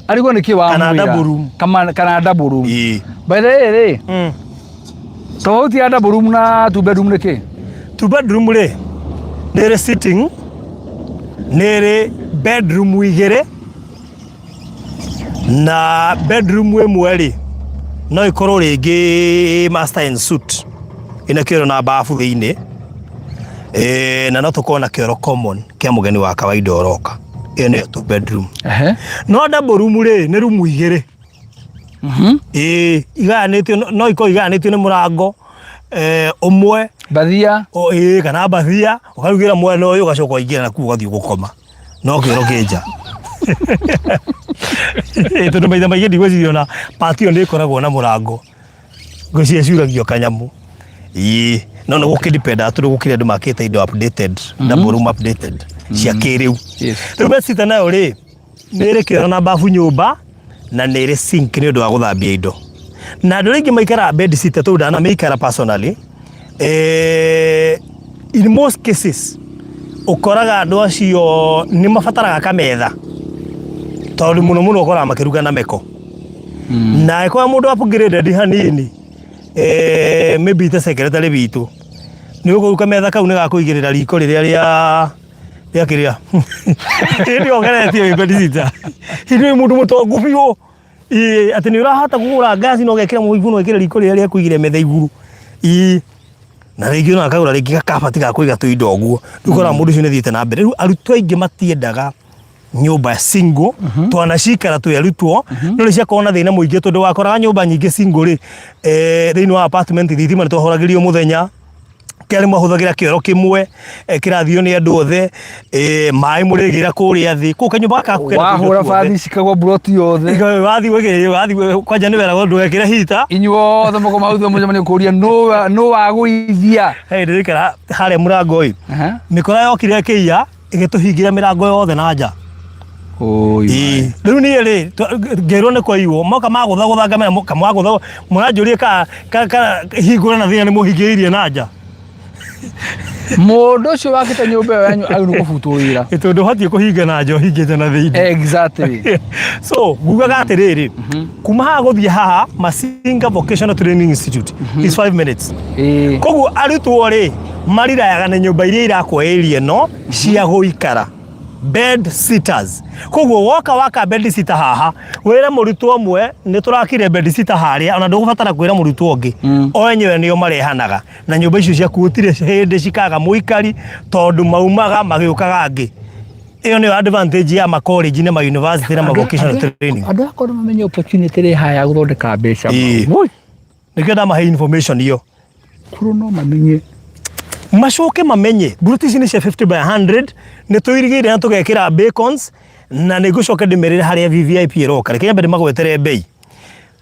Arigwo nĩ kĩ wamwĩra? Kana double room. Kana double room. By the way rĩ, tofauti ya double room na two bedroom nĩ kĩ? Two bedroom rĩ, nĩ ĩrĩ sitting, nĩ ĩrĩ bedroom igĩrĩ, na bedroom ĩmwe rĩ, no ĩkorwo rĩngĩ master en suite ĩna kĩoro na bafu thĩinĩ, eh, na no tũkorwo na kĩoro common kĩa mũgeni wa kawaida ũroka. Ĩyo nĩyo two bedroom. No double room rĩ, nĩ rumu igĩrĩ. Ĩĩ, igayanĩtio no ikorwo igayanĩtio nĩ mũrango eh, ũmwe. Mbathia. O, ĩĩ, kana mbathia, ũkarugĩra mwena ũyũ ũgacoka ũingĩra nakuo ũgathiĩ gũkoma. No kĩoro kĩ nja. Ĩĩ, tondũ maita maingĩ ndigwĩciria ona part ĩyo nĩ ĩkoragwo na mũrango. Ngwĩciria ciuragio kanyamũ. Ĩĩ, no nĩ gũkĩdipendaga tondũ gũkĩrĩ andũ makĩte indo updated, double room updated cia kĩrĩu. Rĩu bedsitter nayo rĩ, nĩ ĩrĩ kĩoro na bafu nyũmba na nĩ ĩrĩ sink nĩ ũndũ wa gũthambia indo. Na andũ arĩa aingĩ maikaraga bedsitter tondũ ndanamĩikara personally, eh, in most cases ũkoraga andũ acio nĩ mabataraga kametha tondũ mũno mũno ũkoraga makĩruga na meko. Na angĩkorwo mũndũ upgraded hanini, eh, maybe ta secretary witũ, nĩ ũkũrũ kametha kau nĩ gakũigĩrĩra riko rĩrĩa rĩa rĩa kĩrĩa hĩndĩ ĩyo ũgeretie wĩ bedsitter hĩndĩ ĩyo mũndũ mũtongu biũ. Ĩĩ, atĩ nĩ ũrahota kũgũra ngasi na ũgekĩra mũigũ na ũgekĩra riko rĩrĩa rĩa kũigĩrĩra metha igũrũ. Ĩĩ, na rĩngĩ ona akagũra rĩngĩ gakabati ga kũiga tũindo ũguo. Rĩu ũkoraga mũndũ ũcio nĩ athiĩte na mbere. Rĩu arutwo aingĩ matiendaga nyũmba single, twanacikara twĩ arutwo, no nĩ ciakoragwo na thĩna mũingĩ tondũ wakoraga nyũmba nyingĩ single rĩ, eh, thĩinĩ wa apartment thitima nĩ twahoragĩrio mũthenya, kerĩ mwahũthagĩra kĩoro kĩmwe, eh, kĩrathio nĩ andũ othe, eh, maĩ mũrĩgĩra kũrĩa thĩ, kũu kanyũmba gaka kena tũindo Wahũra tuothe. bathi cikagwa mburoti yothe. Wathiĩ kwanja nĩ weragwo ndũgekĩre hita. Inyuothe mũkoma hau thutha mũcemanio kũria nũ wagũithia. Hey, ndĩrĩikara harĩa mũrango ĩ, mĩkora yokire ĩkĩiya. Ĩgĩtũhingĩra mĩrango yothe na nja. Oi. Ĩĩ. Rĩu niĩ rĩ, ngĩrwo nĩ kwaiywo, moka magũthagũtha ngamera kamwagũtha, mũranjũria ka hingũra na thĩna nĩ mũhingĩrĩirie na nja. Mũndũ ũcio wakĩte nyũmba ĩyo yanyu agĩrĩirwo kũbutwo wĩra. Ĩ tondũ ndũbatiĩ kũhinga na nja ũhingĩte na thĩinĩ. Exactly. So, ngugaga atĩrĩrĩ, kuma haha gũthiĩ haha Masinga Vocational Training Institute is 5 minutes. Koguo arutwo rĩ, marirayaga na nyũmba iria irakwo area ĩno cia gũikara. Bed sitters. Koguo woka waka bed sitter haha, wĩre mũrutwo ũmwe nĩ tũrakire bed sitter harĩa, ona ndũgũbatara kwĩra mũrutwo ũngĩ. O enyewe nĩo marehanaga. Na nyũmba icio ciaku gũtirĩ hĩndĩ cikaga mũikari tondũ maumaga magĩũkaga angĩ. Ĩyo nĩyo advantage ya ma college na ma university na ma vocational training. Andũ akorwo mamenye opportunity ĩrĩ haha ya gũthondeka mbeca. Ĩĩ. Nĩkĩo ndamahe information ĩyo. Korwo no mamenye. Macoke mamenye mburoti ici nĩ cia 50 by 100, nĩ tũirigĩire na tũgekĩra bacons, na nĩ ngũcoka ndĩmerĩre harĩa VVIP ĩroka. Reke nyambe ndĩmagwetere mbei.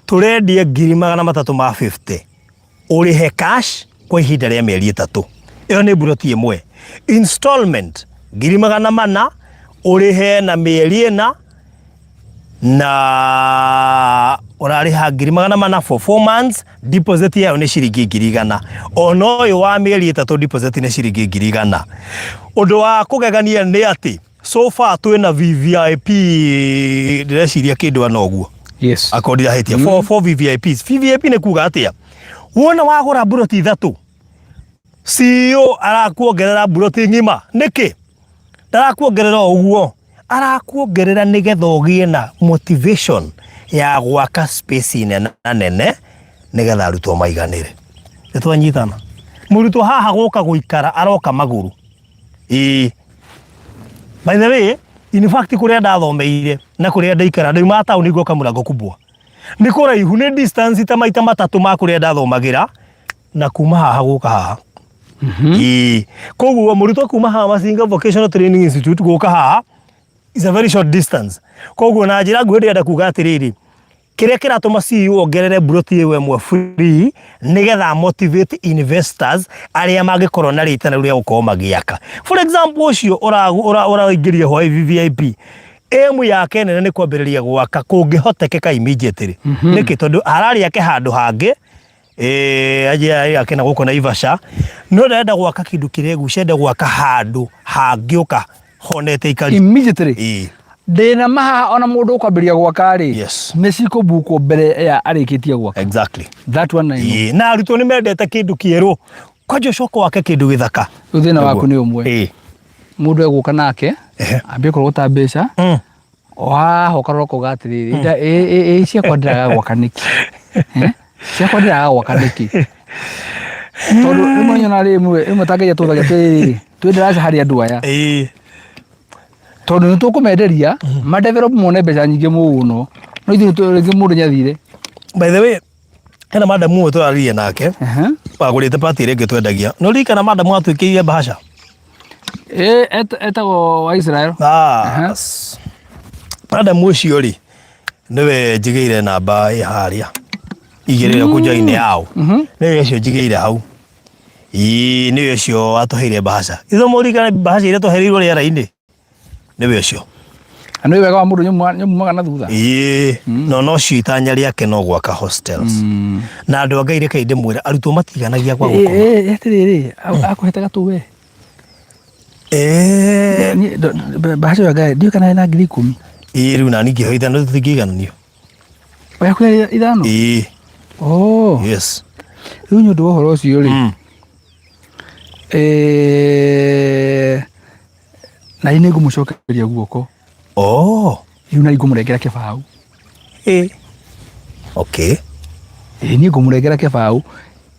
Tũrendia 350,000 ũrĩhe cash kwa ihinda rĩa mĩeri 3. Ĩyo nĩ mburoti ĩmwe. Installment 400,000 ũrĩhe na mĩeri 4, na ũrarĩha 400,000 for 4 months, deposit yayo nĩ ciringi 100,000. Ona ũyũ wa mĩeri 3 deposit nĩ ciringi 100,000. Ũndũ wa kũgegania nĩ atĩ so far twĩna VVIP ndĩreciria kĩndũ ana ũguo. Yes. Akorwo ndirahĩtia. 4 VVIPs. VVIP nĩ kuga atĩa? Wona wagũra mburoti 3, CEO arakuongerera mburoti ng'ima. Nĩkĩ? Ndarakuongerera o ũguo, arakuongerera nĩgetha ũgĩe na motivation ya gwaka space nene nene nĩgetha arutwo maiganĩre. Nĩ twanyitana? Mũrutwo haha gũka gũikara aroka magũrũ. Ĩĩ. By the way, in fact kũrĩa ndathomeire na kũrĩa ndaikara ndaumaga taũni ngoka Mũrango Kubwa. Nĩ kũraihu, nĩ distance ta maita matatũ ma kũrĩa ndathomagĩra na kuma haha gũka haha. Ĩĩ. Koguo mũrutwo kuma haha Masinga Vocational Training Institute gũka haha is a very short distance. Koguo na njĩra nguhĩ ndĩrenda kuga atĩrĩrĩ, kĩrĩa kĩratũma CEO ongerere mburoti ĩyo ĩmwe free nĩgetha motivate investors arĩa mangĩkorwo na rĩtana rĩu rĩa gũkorwo magĩaka. For example ũcio ũraingĩria hwaĩ VVIP, aim yake nene nĩ kwambĩrĩria gwaka kũngĩhotekeka immediately. Nĩkĩ? Tondũ hararĩ ake handũ hangĩ, anjie ake na gũkũ Naivasha, no ndarenda gwaka kĩndũ kĩregucia, enda gwaka handũ hangĩũka honete ikari. Immediately. Ĩĩ. Ndĩna mahaha ona mũndũ ũkwambĩrĩria gwaka rĩ, Yes. nĩ cikũbukwo mbere ya arĩkĩtie gwaka. Exactly. That one I know. Ĩĩ, na arutwo nĩ mendete kĩndũ kĩerũ, kwanja ũcoke wake kĩndũ gĩthaka. Rĩu thĩna waku nĩ ũmwe. Ĩĩ. Mũndũ egũka nake, ambie kũrogota mbeca, o haha ũkarora ũkauga atĩrĩrĩ, ĩ ciakwa ndĩraga gwaka nĩkĩ? Ciakwa ndĩraga gwaka nĩkĩ? Tondũ rĩmwe nyonaga rĩmwe ta Ngai atũthagia atĩrĩrĩ, twĩ ndaraca harĩ andũ aya. Ĩĩ. Tondũ nĩ tũkũmenderia, ma develop mone mbeca nyingĩ mũno, no ithuĩ rĩngĩ mũndũ nĩ athire. By the way, hena madam ũmwe tũraririe nake, wagũrĩte pati ĩrĩa ĩngĩ twendagia. Nĩ ũririkana madam atuĩkĩire bahasha? Ĩĩ, etagwo wa Israel. Bas. Madam ũcio rĩ, nĩwe njigĩire namba ĩ harĩa igĩrĩ ĩrĩa kũnja-inĩ yao. Nĩwe ũcio njigĩire hau. Ĩĩ, nĩwe ũcio watũheire bahasha. Ithuĩ mũririkane bahasha iria twahereirwo rĩera-inĩ? Nĩwe ũcio. Na nĩ wega wa mũndũ nyumumaga na thutha. Ĩĩ, no no ũcio itanya rĩake no gwaka hostels. Na andũ a Ngai rekei ndĩmwĩre, arutwo matiganagia gwa gũkoma. Ĩĩ, atĩrĩrĩ, akũhete gatũ we. Ĩĩ. Niĩ, bahasha ĩyo ngai, ndiũĩ kana ĩna 10,000. Ĩĩ, rĩu nani ngĩheo 5 tũtingĩigananio. Yaku 5? Ĩĩ. Oh. Yes. Rĩu nĩ ũndũ wa ũhoro ũcio rĩ, na niĩ nĩngũmũcokeria guoko. Oh. Rĩu na ngũmũrengera kĩbaũ. Ĩĩ. Okay. Ĩĩ niĩ ngũmũrengera kĩbaũ.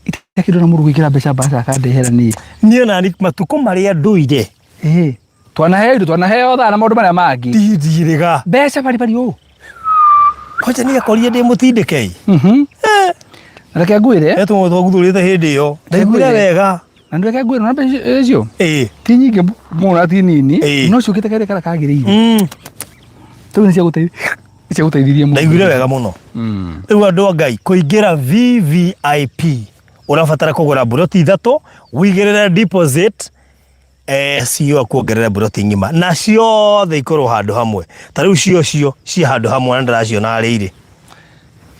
Itakĩndũ na mũndũ gwĩkĩra mbeca mbaca akandehera niĩ. Niĩ nani matukũ marĩa ndũire. Ĩĩ. Twanaheo indo, twanaheo thaa na maũndũ marĩa mangĩ. Ndirĩga. Mbeca bari bari ũũ. Kwanja niĩ akorire ndĩ mũtindĩkei. Na reke ngwĩre. Etwo twaguthũrĩte hĩndĩ ĩyo. Ndaiguire wega. Na reke ngwĩre na mbeca icio. Ĩĩ. Ti nyingĩ mũno na ti nini. Ĩĩ. No ciũkĩte karĩa karĩa kagĩrĩire. Rĩu nĩ ciagũteithirie mũno. Ndaiguire wega mũno. Rĩu andũ a Ngai kũingĩra VVIP ũrabatara kũgũra mburoti 3 wĩigĩrĩre deposit Cio kuongerera mburoti ng'ima na ciothe ikorwo handũ hamwe. Ta rĩu cio cio ciĩ handũ hamwe na ndĩraciona harĩa irĩ.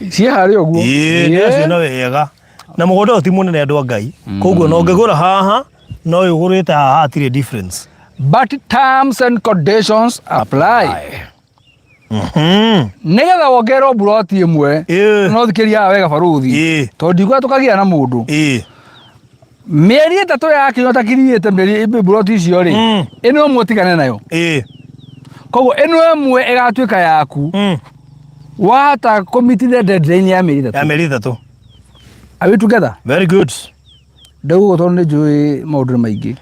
Ciĩ harĩa ũguo. Ĩĩ ndĩraciona wega. Na mũgũnda ũyũ ti mũnene andũ a Ngai. Koguo na ũngĩgũra haha na ũyũ ũgũrĩte haha hatirĩ difference. But terms and conditions apply. Nĩgetha wongererwo mburoti ĩmwe no thikĩria haha wega baruthi tondũ ndikuga tũkagĩa na mũndũ mĩeri 3 yakinya ũtakiriĩte mĩeri mburoti icio rĩ, ĩno ĩmwe ũtigane nayo. Koguo ĩno ĩmwe ĩgatuĩka yaku wahota kũmitithia deadline ya mĩeri 3. Ya mĩeri 3. Are we together? Very good. Ndauga tondũ nĩ njũĩ maũndũ nĩ maingĩ.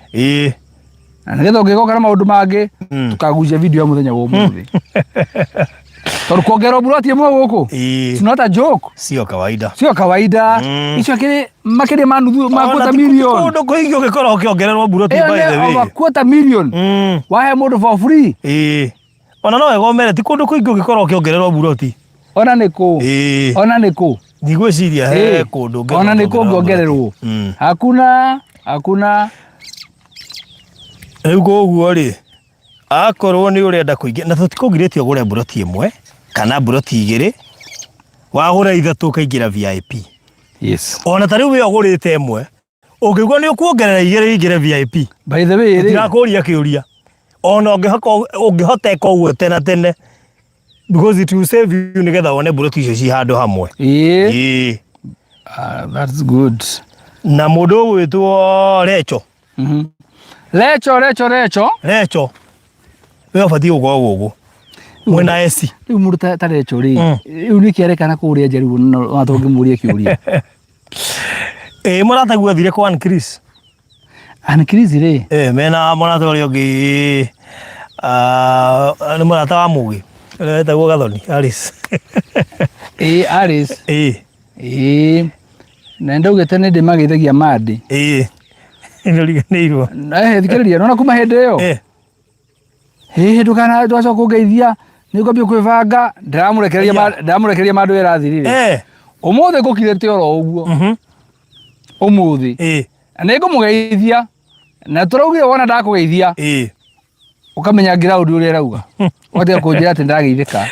Na nĩgetha ũngĩgoka na maũndũ mangĩ tũkagucia video ya mũthenya wa ũmũthĩ. Tondũ kuongererwo mburoti ĩmwe gũkũ it's not a joke. Sio kawaida. Sio kawaida. Icio akĩrĩ makĩria ma nuthu ma quarter million. Kũndũ kũingĩ ũngĩkorwo ũkĩongererwo mburoti Ĩyo by the nĩ way. over quarter million. Wahe mũndũ for free. Ona no wegomere ti kũndũ kũingĩ ũngĩkorwo ũkĩongererwo mburoti. Ona nĩ kũ? Ona nĩ kũ? Ndigwĩciria he kũndũ ũngĩkorwo Ona nĩ kũ ũkĩongererwo ũngĩongererwo? Hakuna, hakuna. Rĩu koguo rĩ, akorwo nĩ ũrenda kũingĩ, na tũtikũgirĩtie ũgũre mburoti ĩmwe kana mburoti igĩrĩ, wagũra ithatũ ũkaingĩra VIP. Yes. Ona ta rĩu we ũgũrĩte ĩmwe, ũngĩigua nĩ ũkuongerera igĩrĩ ingĩre VIP. By the way rĩ, Tũtirakũria kĩũria. Ona ũngĩhoteka ũguo tene tene, because it will save you nĩgetha wone mburoti icio ci handũ hamwe. Ĩĩ. That's good. Na mũndũ ũgwĩtwo Recho. Recho, Recho, Recho. Recho. We ũbatiĩ gũkorwo gũkũ. Mwĩna AC. Rĩu mũndũ ta Recho rĩ, rĩu nĩkĩ arekana kũrĩa nja rĩu no tũngĩmũria kĩũria. Ĩĩ mũrataguo athire kwa Ann Chris. Ann Chris rĩ? Ĩĩ mena mũrata ũrĩa ũngĩ, nĩ mũrata wa Mũgĩ ũrĩa wetagwo Gathoni Alice. Ĩĩ Alice. Ĩĩ. Ĩĩ. Na nĩndaugĩte nĩ ndĩmageithagia Mandy. Ĩĩ. Nĩũriganĩirwo. Eh, thikĩrĩria, nĩwona kuma hĩndĩ ĩyo? Hĩhĩ ndũkana ndũgacoka kũngeithia nĩ ngwambia kwĩbanga ndĩramũrekereria ndĩramũrekereria mandũ ĩrathirire. Ũmũthĩ ngũkirĩte oro ũguo. Ũmũthĩ. Na nĩ ngũmũgeithia na tũraugire wona ndakũgeithia ũkamenya ground ũrĩa ĩrauga. Ũgatiga kũnjĩra atĩ ndageithĩka.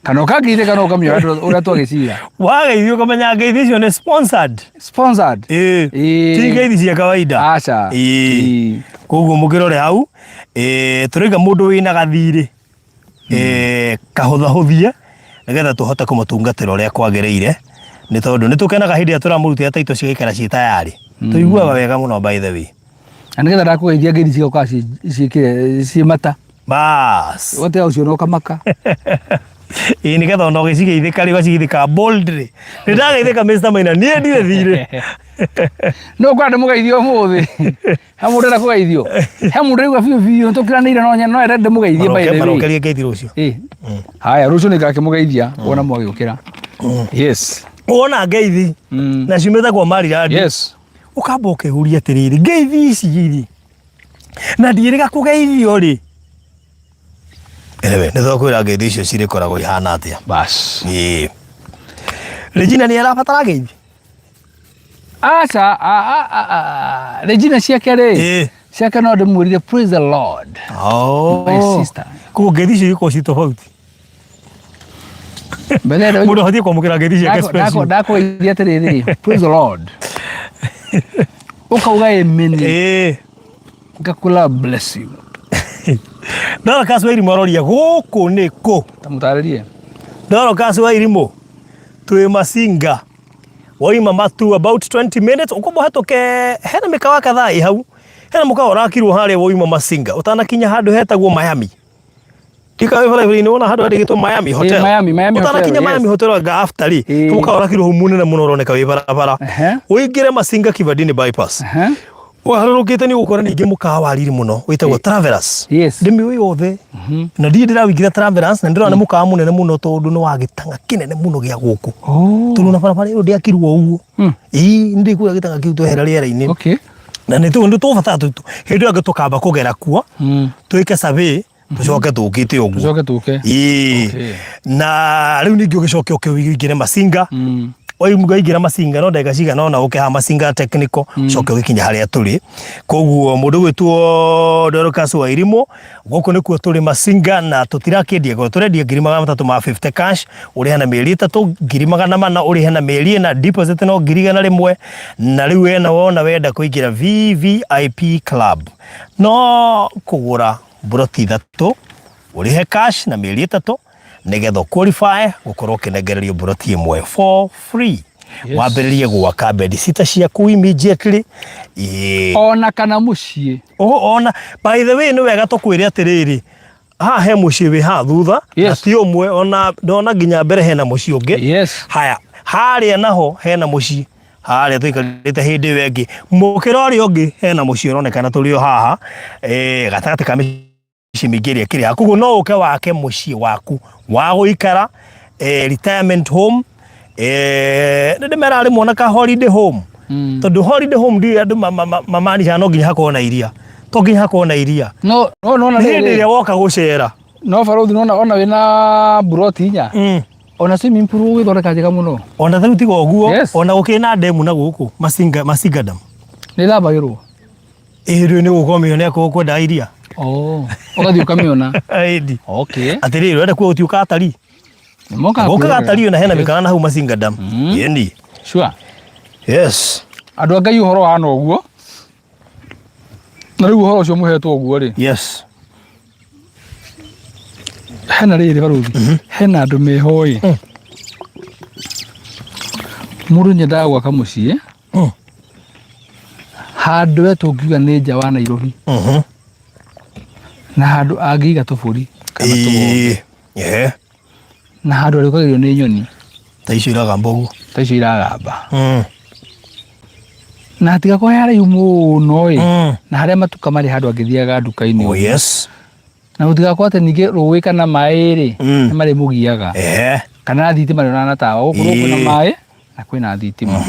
Kana ũkangeithĩka no ũkamenya ũrĩa twagĩcira. Wageithio ũkamenya ngeithi icio nĩ sponsored. Sponsored. Ti ngeithi cia kawaida. Aca. Koguo mũkĩrore hau, tũrauga mũndũ wĩna gathirĩ, kahũthahũthie nĩgetha tũhote kũmũtungatĩra ũrĩa kwagĩrĩire, nĩ tondũ nĩ tũkenaga hĩndĩ ĩrĩa tũramũrutĩra taito cigaikara ciĩ tayarĩ. Tũiguaga wega mũno by the way. Na nĩgetha ndakũgeithia ngeithi cigoka ciĩkĩre ciĩ mata. Bas. Ũgatiga gũciona ũkamaka. Ĩĩ nĩgetha ona ũgĩcigeithĩka rĩ ũgacigeithĩka boldly. Nĩ ndageithĩka Mr. Maina niĩ ndirĩ thirĩ. No ngwenda ndĩmũgeithie ũmũthĩ. He mũndũ ũrenda kũgeithio. He mũndũ ũraigua biũ biũ tũkiranĩire no no ende ndĩmũgeithie by the way. Marokerie ngeithi rũciũ. Ĩĩ. Haya rũciũ nĩngakĩmũgeithia wona mwagĩũkĩra. Yes. Wona ngeithi na ciumĩte kwa Marirandi. Yes. Ũkamba ũkeyũria atĩrĩrĩ, ngeithi ici rĩ, na ndiĩrĩga kũgeithio rĩ. Anyway, nĩ twakwĩra ngeithi icio cirĩkoragwo ihana atĩa. Bas. Ĩĩ. Regina nĩ arabatara ngeithi? Aca, Regina ciake rĩ, ciake no ndĩmwĩrire praise the Lord. Oh. My sister. Koguo ngeithi icio ikoragwo ci tofauti. Mũndũ abatiĩ kwamũkĩra ngeithi ciake special. Ndakũgeithia atĩrĩrĩ, praise the Lord. Ũkauga amen. Ngakũra bless you. Dorcas wa Irimũ aroria gũkũ nĩ kũ? Ta mũtarĩrie. Dorcas wa Irimũ twĩ Masinga waima Matu about 20 minutes ũkwamba ũhetũke hena mĩkawa kadhaa ĩ hau hena mũkawa ũrakirwo harĩa waima Masinga ũtanakinya handũ hetagwo Miami Ndikawe barabara-inĩ wona handũ handĩkĩtwo Miami Hotel. Miami, Miami Hotel, Ũtanakinya yes. Miami Hotel anga after rĩ, mũkawa ũrakirwo hau mũnene mũno ũroneka wĩ barabara. Ũingĩre Masinga Kivandini bypass. Waharũrũkĩte nĩ ũgũkora ningĩ mũkawa wa riri mũno wĩtagwo Travelers. Yes. Ndĩmĩũĩ yothe. Na ndirĩ ndĩrawĩingĩra Travelers na ndĩrona nĩ mũkawa mũnene mũno tondũ nĩ wa gĩtang'a kĩnene mũno gĩa gũkũ. Tondũ na barabara ĩyo ndĩakirwo ũguo. Ĩĩ nĩ ndĩkuoya gĩtang'a kĩu twehera rĩera-inĩ. Okay. Na nĩ tũbatara hĩndĩ ĩyo ĩngĩ tũkamba kũgera kuo twĩke survey tũcoke tũkĩte ũguo. Tũcoke tũke. Ĩĩ. Okay. Na rĩu ningĩ ũgĩcoke ũke ũingĩre Masinga. Waingĩra Masinga no ndagĩka cigana ũna ũke haha Masinga Technical, ũcoke ũgĩkinya harĩa tũrĩ. Koguo mũndũ ũgwĩtwo Dorcas Wairimũ, gũkũ nĩkuo tũrĩ Masinga, na tũtirakĩendia goro, tũrendia 350,000 cash, ũrĩhe na mĩeri 3, 400,000 ũrĩhe na mĩeri 4, deposit no 100,000. Na rĩu wena wona wenda kũingĩra VVIP club, no kũgũra mburoti 3, ũrĩhe cash na mĩeri 3, nĩgetha qualify gũkorwo ũkĩnengererio mburoti 1 for free. Yes. Wambĩrĩrie gwaka bedsitter ciaku immediately. Ĩĩ. Ona kana mũciĩ. Ona by the way, nĩ wega tũkwĩre atĩrĩrĩ, haha he mũciĩ wĩ haha thutha, na ti ũmwe, ona ndona nginya mbere hena mũciĩ ũngĩ. Haya, harĩa naho hena mũciĩ, harĩa tũikarĩte hĩndĩ ĩyo ĩngĩ, mũkĩra ũrĩa ũngĩ hena mũciĩ ũronekana tũrĩ o haha, gatagatĩ ka mĩciĩ mĩingĩ ĩrĩa ĩkĩrĩ haha. Koguo no ũke wake mũciĩ waku wa gũikara, retirement home, nĩ ndĩmeraga rĩmwe ona ka holiday home. Tondũ holiday home ndiũĩ andũ mamaanishaga no nginya hakorwo na iria, to nginya hakorwo na iria. No, no, no, Nĩ hĩndĩ ĩrĩa woka gũcera. No barũthi, nona ona wĩna mburoti 4, ona swimming pool ũgĩthondeka njega mũno. Ona rĩu tiga ũguo, ona gũkĩrĩ na ndemu na gũkũ Masinga, Masinga Dam. Nĩ ĩthambagĩrwo? Ĩĩ, rĩu nĩ gũka ũmĩone akorwo ũkwenda iria. Oh, ũgathiĩ ũkamĩona. Ĩndi. Okay. Atĩrĩrĩ, ũrenda kuo gũtiũka atarii? Nĩmokaga Gũkaga kwĩrorera. atarii ona hena mĩkawa na hau Masinga Dam. Ĩni. Sure. Yes. Andũ a Ngai, ũhoro hana ũguo. Na rĩu ũhoro ũcio mũhetwo ũguo rĩ. Hena rĩrĩ barũthi, hena andũ meho ĩ. Mũndũ nyendaga gwaka mũciĩ handũ we tũngiuga nĩ nja wa Nairobi, na handũ angĩiga tũbũri kana tũng'ombe, na handũ arĩũkagĩrio nĩ nyoni ta icio iragamba ũguo, ta icio iragamba, na hatigakorwo he haraihu mũno ĩ, na harĩa matuka marĩ, handũ angĩthiaga nduka-inĩ ũguo. Na gũtigakorwo atĩ ningĩ rũĩ kana maĩ rĩ, nĩ marĩmũgiaga, kana thitima rĩ na tawa gũkũ kwĩna maĩ na kwĩna thitima,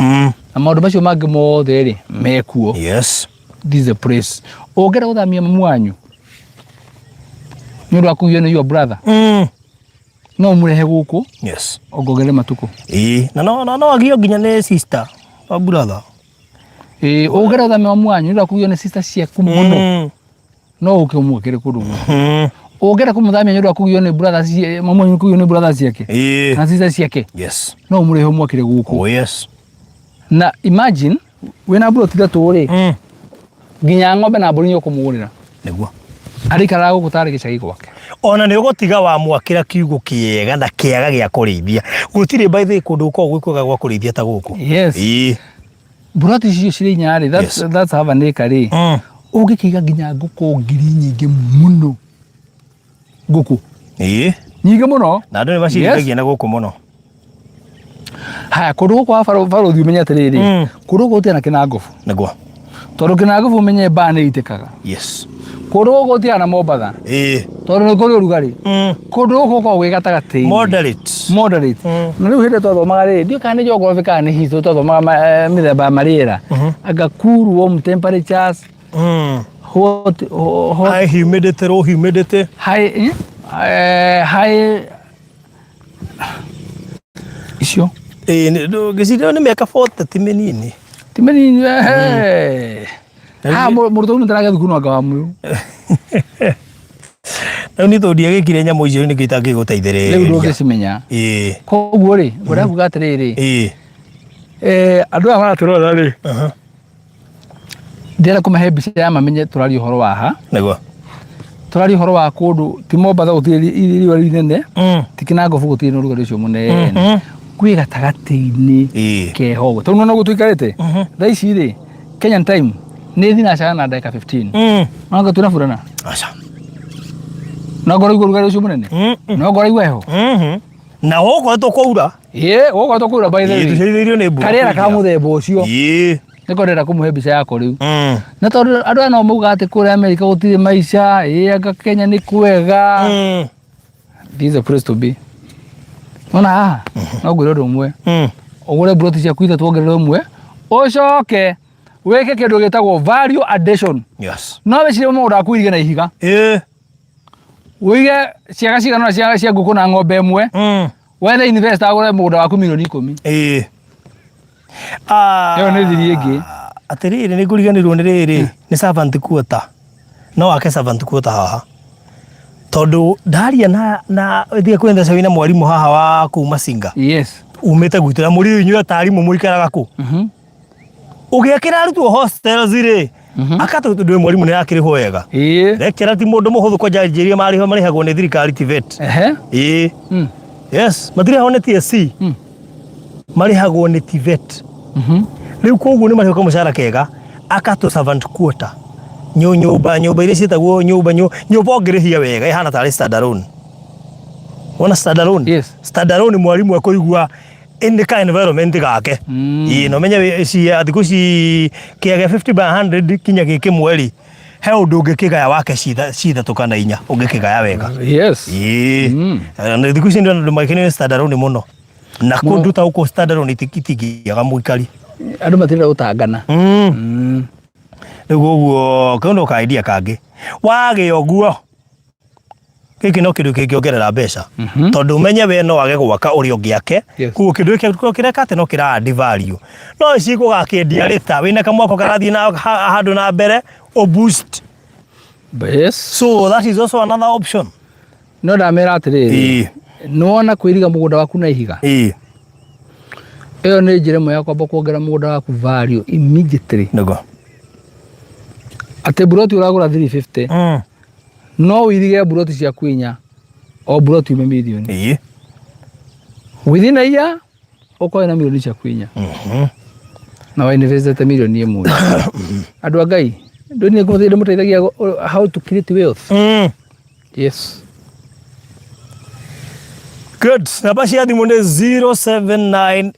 na maũndũ macio mangĩ mothe rĩ mekuo. This is the place ũngĩenda gũthamia mamu wanyu nĩ ũndũ wa kũgio nĩ your brother, no ũmũrehe gũkũ, ongongerere matukũ. Ĩĩ, na no agio nginya nĩ sister wa brother. Ĩĩ, ũngĩenda gũthamia mamu wanyu nĩ ũndũ wa kũgio nĩ sister ciaku mũno, no ũke ũmwakĩre kũndũ gũkũ. Ũngĩenda kũmũthamia nĩ ũndũ wa kũgio nĩ brother mamu wanyu kũgio nĩ brother ciake na sister ciake, no ũmũrehe ũmwakĩre gũkũ. Na imagine wĩna mburoti 3 rĩ, nginya ng'ombe na mbũri nĩ ũkũmũgũrĩra. Nĩguo. Arĩikaraga gũkũ tarĩ gĩcagi gwake. Ona nĩ ũgũtiga wamwakĩra kiugũ kĩega na kĩaga gĩa kũrĩithia. Gũtirĩ by the way kũndũ gũkoragwo gwĩ kwega gwa kũrĩithia ta gũkũ. Mburoti icio cirĩ 4 rĩ, that's half an acre rĩ, ũngĩkĩiga nginya ngũkũ ngiri nyingĩ mũno, ngũkũ nyingĩ mũno. Na andũ nĩ macirĩithagia na gũkũ mũno. Haya, kũndũ gũkũ wa barũthi, ũmenye atĩrĩrĩ, kũndũ gũkũ gũtirĩ na kĩnangobu. Nĩguo. Tondũ kĩnangobu ũmenye mbaa nĩ itĩkaga. Kũndũ gũkũ gũtirĩ na Mombatha, tondũ nĩ kũrĩ ũrugarĩ. Kũndũ gũkũ gũkoragwo gwĩ gatagatĩ-inĩ. Moderate. Moderate. Na rĩu hĩndĩ twathomaga rĩ, ndiũĩ kana nĩ geography kana nĩ history, twathomaga mĩthemba ya marĩera, anga cool, warm temperatures, hot, hot, High humidity, low humidity. High, high icio. Ĩĩ, ngĩciria nĩ mĩaka 40, ti mĩnini. Ti mĩnini. Ha mũrutwo ũmwe taragia thukuru anga wa mũyũ. Rĩu nĩ tondũ ndiagĩkire nyamũ icio nĩkĩo itangĩgũteithĩrĩria. Rĩu ndũngĩcimenya. Koguo rĩ, ngwenda kuga atĩrĩrĩ, andũ aya maratũrora rĩ, ndĩrenda kũmahe mbica ya mamenye tũraria ũhoro wa ha. Nĩguo. Tũraria ũhoro wa kũndũ ti Mombatha, gũtirĩ riũa inene, ti Kĩnangobu, gũtirĩ na ũrugarĩ ũcio mũnene, kwĩ gatagatĩ-inĩ keho ũguo, tondũ nĩwona ũguo tũikarĩte thaa ici rĩ, Kenyan time nĩ thinacara na ndagĩka 15. No anga twĩna burana? Aca. No ngorwo igua ũrugarĩ ũcio mũnene? No ngorwo igua heho? Na gũkoretwo kwaura. Ĩĩ, gũkoretwo kwaura, by the way. Tũceithĩirio nĩ mbura. Karĩera ka mũthemba ũcio. Nĩko ndĩrenda kũmũhe mbica yako rĩu. Na tondũ andũ aya no maugaga atĩ kũrĩa Amerika gũtirĩ maica, ĩĩ anga Kenya nĩ kwega. This is a place to be. Nona haha, no ngwĩre ũndũ ũmwe. Ũgũre mburoti ciaku 3 wongerere ũmwe, ũcoke wĩke kĩndũ gĩtagwo value addition. No wĩcirie mũgũnda waku ũirige na ihiga. Ũige ciaga cigana ũna cia ngũkũ na ng'ombe ĩmwe. Wethe investor agũre mũgũnda waku mirioni 10. Ah, Ĩyo nĩ thiri ĩngĩ. Atĩrĩrĩ, nĩ ngũriganĩrwo nĩ rĩrĩ, nĩ servant quarter. No wake servant quarter haha. Tondũ ndaria na thiĩ kwenda na mwarimũ haha wa kũu Masinga. Yes. Umĩte gwitũ na mũrĩ inyuĩ atarimũ mũikaraga kũ? Ũgĩakĩra arutwo hostels rĩ, akatũ tondũ wĩ mwarimũ nĩ arakĩrĩhwo wega. Ĩĩ. Lecturer ti mũndũ mũhũthũ kwanja njĩrie marĩho marĩhagwo nĩ thirikari TVET. Ehe. Ĩĩ. Yes, matirĩhagwo nĩ TSC. Marĩhagwo nĩ TVET. Rĩu koguo nĩ marĩhagwo kamũcara kega akatũ servant quarter. Nyũmba nyũmba iria ciĩtagwo nyũmba nyũmba ũngĩrĩhia wega ĩhana tarĩ standalone. Wona standalone? Yes. Standalone mwarimũ ekũigua nĩ ka environment gake. Ĩĩ no menye cia thikũ ici kĩaga 50 by 100 kinya gĩ kĩmwe rĩ he ũndũ ũngĩkĩgaya wake cithatũ kana inya ũngĩkĩgaya wega. Yes. Ĩĩ. Na thikũ ici ndĩrona andũ makenio nĩ standalone mũno. Na kũndũ ta gũkũ standalone itingĩaga mũikari. Andũ matirenda gũtangana. Rĩu ũguo kau no ka idea kangĩ. Wagĩa ũguo gĩkĩ no kĩndũ kĩngĩongerera mbeca tondũ ũmenye we no age gwaka ũrĩa ũngĩ ake. Yes. Koguo kĩndũ gĩkĩ kĩreka atĩ no kĩra add value no ici gũgakĩendia rĩta wĩna kamwako karathiĩ na handũ na mbere o boost. Yes. So that is also another option. No ndamera atĩrĩrĩ. Ĩĩ. Nĩwona kwĩriga mũgũnda waku na ihiga. Ĩĩ. Ĩyo nĩ njĩra ĩmwe ya kwamba kuongerera mũgũnda waku value immediately. Nĩguo. Atĩ mburoti ũragũra 350. No ũirige mburoti ciaku inya o mburoti ume mirioni. Ĩĩ. Within a year ũkorwo na mirioni ciaku inya. Na wa investete mirioni ĩmwe. Andũ a Ngai, ndũ nĩ ndĩmũteithagia how to create wealth. Yes. Good. Namba cia thimũ nĩ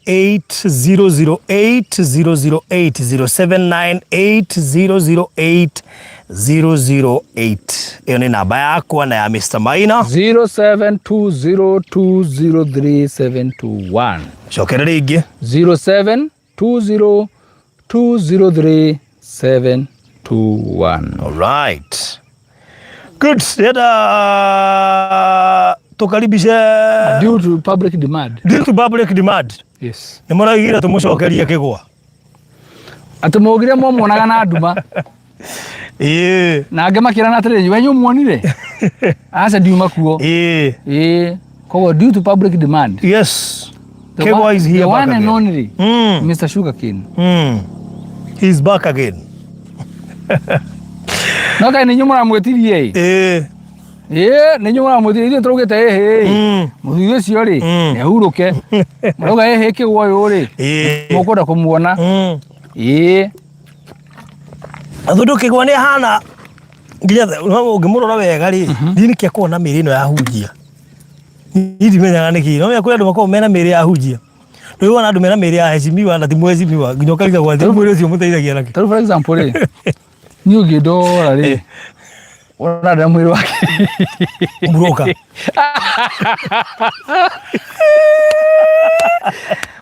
0798008008 0798008008. Ĩyo nĩ namba yakwa na ya Mr. Maina. 0720203721. Cokera rĩngĩ. 0720203721. All right. Good. Ndĩrenda tũkaribishe Due to public demand. Due to public demand. Yes. Nĩ mũraigire tũmũcokerie kĩgwa. Atĩ mũgire mwamuonaga na nduma. Ĩĩ. Na angĩ makĩrana atĩrĩrĩ, wenyu muonire? Aca ndiuma kuo. Ĩĩ. Ĩĩ. Koguo due to public demand. Yes. The Kegwa is here the back one and again. only. Mr. Sugarcane. He's back again. No kaĩ nĩ inyuĩ mũramwĩtirie ĩ? Ĩĩ. Ĩĩ, nĩ inyuĩ mũramwĩtirie, ithuĩ tũraugĩte ĩhĩ. Mũthuri ũcio rĩ, nĩ ahurũke. Mũrauga ĩhĩ kĩgwa ũyũ rĩ, Ĩĩ. mũkwenda kũmuona. Ĩĩ. Na tondũ kĩgwa nĩ ahana nginya ũngĩmũrora wega rĩ, niĩ nĩkĩ akoragwo na mĩĩrĩ ĩno ya hunjia. Niĩ ndimenyaga nĩkĩ. No menya kũrĩ andũ makoragwo mena mĩĩrĩ ya hunjia. Rĩu wona andũ mena mĩĩrĩ ya heshimiwa na ti mheshimiwa nginya ũkarigagwo atĩ mwĩrĩ ũcio ũmũteithagia nakĩ. Tarĩu for example rĩ, niĩ ũngĩndora rĩ, ũrarora mwĩrĩ wake. Mburoka.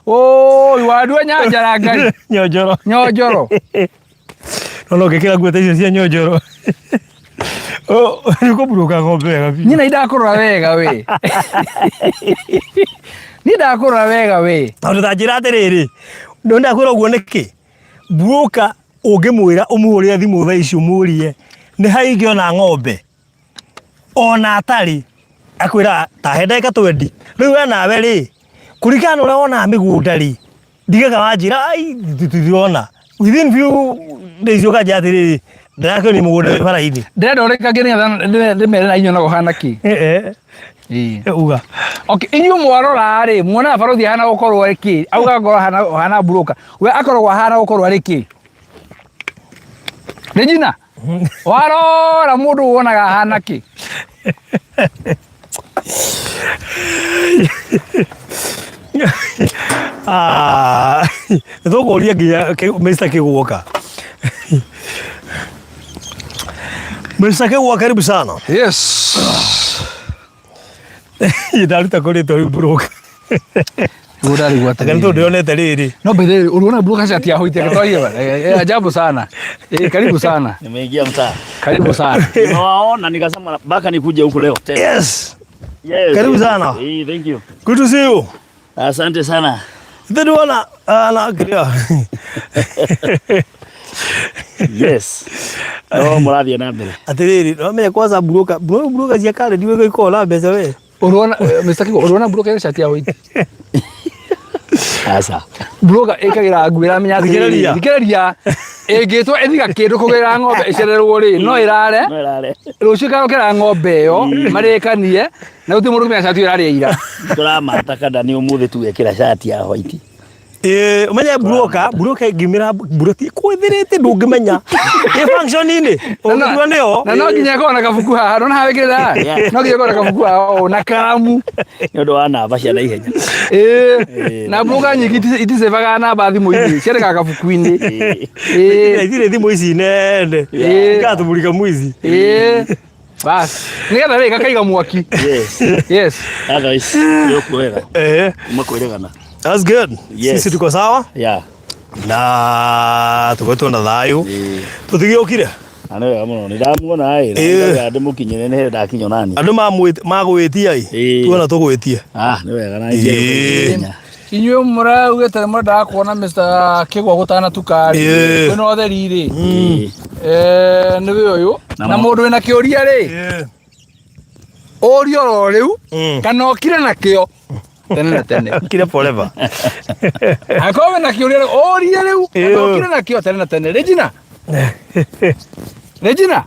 Oi, wandua nyanjara Ngai. Nyonjoro. Nyonjoro. No no ngĩkĩra nguo ta icio cia nyonjoro. Oh, nĩ ũkũmburuka ng'ombe wega biũ. Niĩ na ndakũrora wega we. Niĩ ndakũrora wega we. Tondũ ta njĩra atĩrĩrĩ, no ndakwĩra ũguo nĩkĩ? Mbuũka ũngĩmwĩra ũmũhũrĩre thimũ thaa ici ũmũrie nĩ ha ingĩona ng'ombe ona atarĩ akwĩra tahe ndagĩka twendi. Rĩu we nawe rĩ, kũringana na ũrĩa wonaga mĩgũnda rĩ, ndigaga wanjĩra ai tũtirona. Within few days ũkanjĩra atĩrĩrĩ, ndĩrakĩonio mũgũnda wĩ bara-inĩ. Ndĩrenda ũrĩkangie nĩgetha ndĩmere na inyuĩ ũhana kĩ. Eh, Ĩĩ. uga. Okay, inyuĩ mwarora rĩ, muonaga barothi ahana gũkorwo arĩ kĩ? Auga akorwo ahana ahana broker. We akoragwo ahana gũkorwo arĩ kĩ? Regina, warora mũndũ wonaga ahana kĩ? Ah, nĩtũkũria nginya Mr. Kĩguoka. Mr. Kĩguoka, karibu sana. Yes. Ndaruta kũrĩ rĩtwa rĩu broker. Guo ndarigwo Anga nĩ tondũ ndĩronete rĩrĩ. No by the way, uliona broker shati ya white akatoa eh, ajabu sana. Eh, karibu sana. Nimeingia mtaa. Karibu sana. Nimewaona nikasema mpaka nikuje huku leo tena. Yes. Yes. Karibu sana. Eh, thank you. Good to see you. Asante sana. Ndĩrona ana kĩrĩa. Yes. No mũrathiĩ na mbere. Atĩrĩrĩ, wamenya kwanza broker, broker cia kare ndiwe gũikorwo na mbeca we. Ũrona Mr. Kigo, ũrona broker ĩna cati ya white. Aca. Broker ĩkagĩra nguo ĩramenya atĩrĩrĩ, Thikĩrĩria. thikĩrĩria. Ĩngĩtwo ĩthiga kĩndũ kũgĩra ng'ombe ĩcererwo rĩ, no ĩrare. No ĩrare. Rũciũ ĩkarokera ng'ombe ĩyo marĩkanie na gũtirĩ mũndũ ũkũmenya cati ĩyo ĩrarĩa ira. Tũramata kada nĩ ũmũthĩ tu wekĩra cati ya white. Ĩĩ, ũmenye broker, broker ĩngiumĩra mburoti kwĩthĩrĩte ndũngĩmenya. Ĩ function-inĩ, ũngĩtua nĩyo. Na no nginya ĩkorwo na kabuku haha, nona haha wĩkĩrĩte haha? Yeah. No nginya ĩkorwo na kabuku haha ũũ, na karamu. Nĩ ũndũ wa namba cia naihenya. Ĩĩ. Na broker nyingĩ iticebaga namba thimũ-inĩ, ciandĩkaga kabuku-inĩ. Ĩĩ. Ithirĩ thimũ ici nene. Ĩĩ. Igatũmũrika mwici. Ĩĩ. Bas. Nĩgetha rĩ gakaiga mwaki. Yes. Yes. Otherwise, nĩ ũkuo wega. Eh, Kuma kwĩrĩgana. that's good. Yes. Sisi tuko sawa Yeah. na tukoretwo na thayũ. Ĩĩ. Tũtigĩũkire. Na nĩ wega mũno. Nĩ ndamuona ĩ. Ĩĩ. Na ndĩmũkinyĩre nĩ hĩndĩ ndakinya nani. Andũ magwĩtia ĩ. Ĩĩ. Tuona tũgwĩtie. Ah, nĩ wega na Ĩĩ. njĩra. Inyuĩ mũraugĩte nĩ mũrendaga kuona Mr. Kĩgwa gũtanatuka rĩ. Ĩĩ. Kwĩna ũtheri rĩ. Ĩĩ. Eh, nĩ wĩ ũyũ. Na Na mo- mũndũ wĩna kĩũria rĩ, Ĩĩ. ũrio oro rĩu kana ũkire nakĩo tene na tene. Kire forever. Angĩkorwo wĩna kĩũria rĩ, ũrie rĩu kana Ĩĩ. ũkire nakĩo tene na tene. Regina. Regina.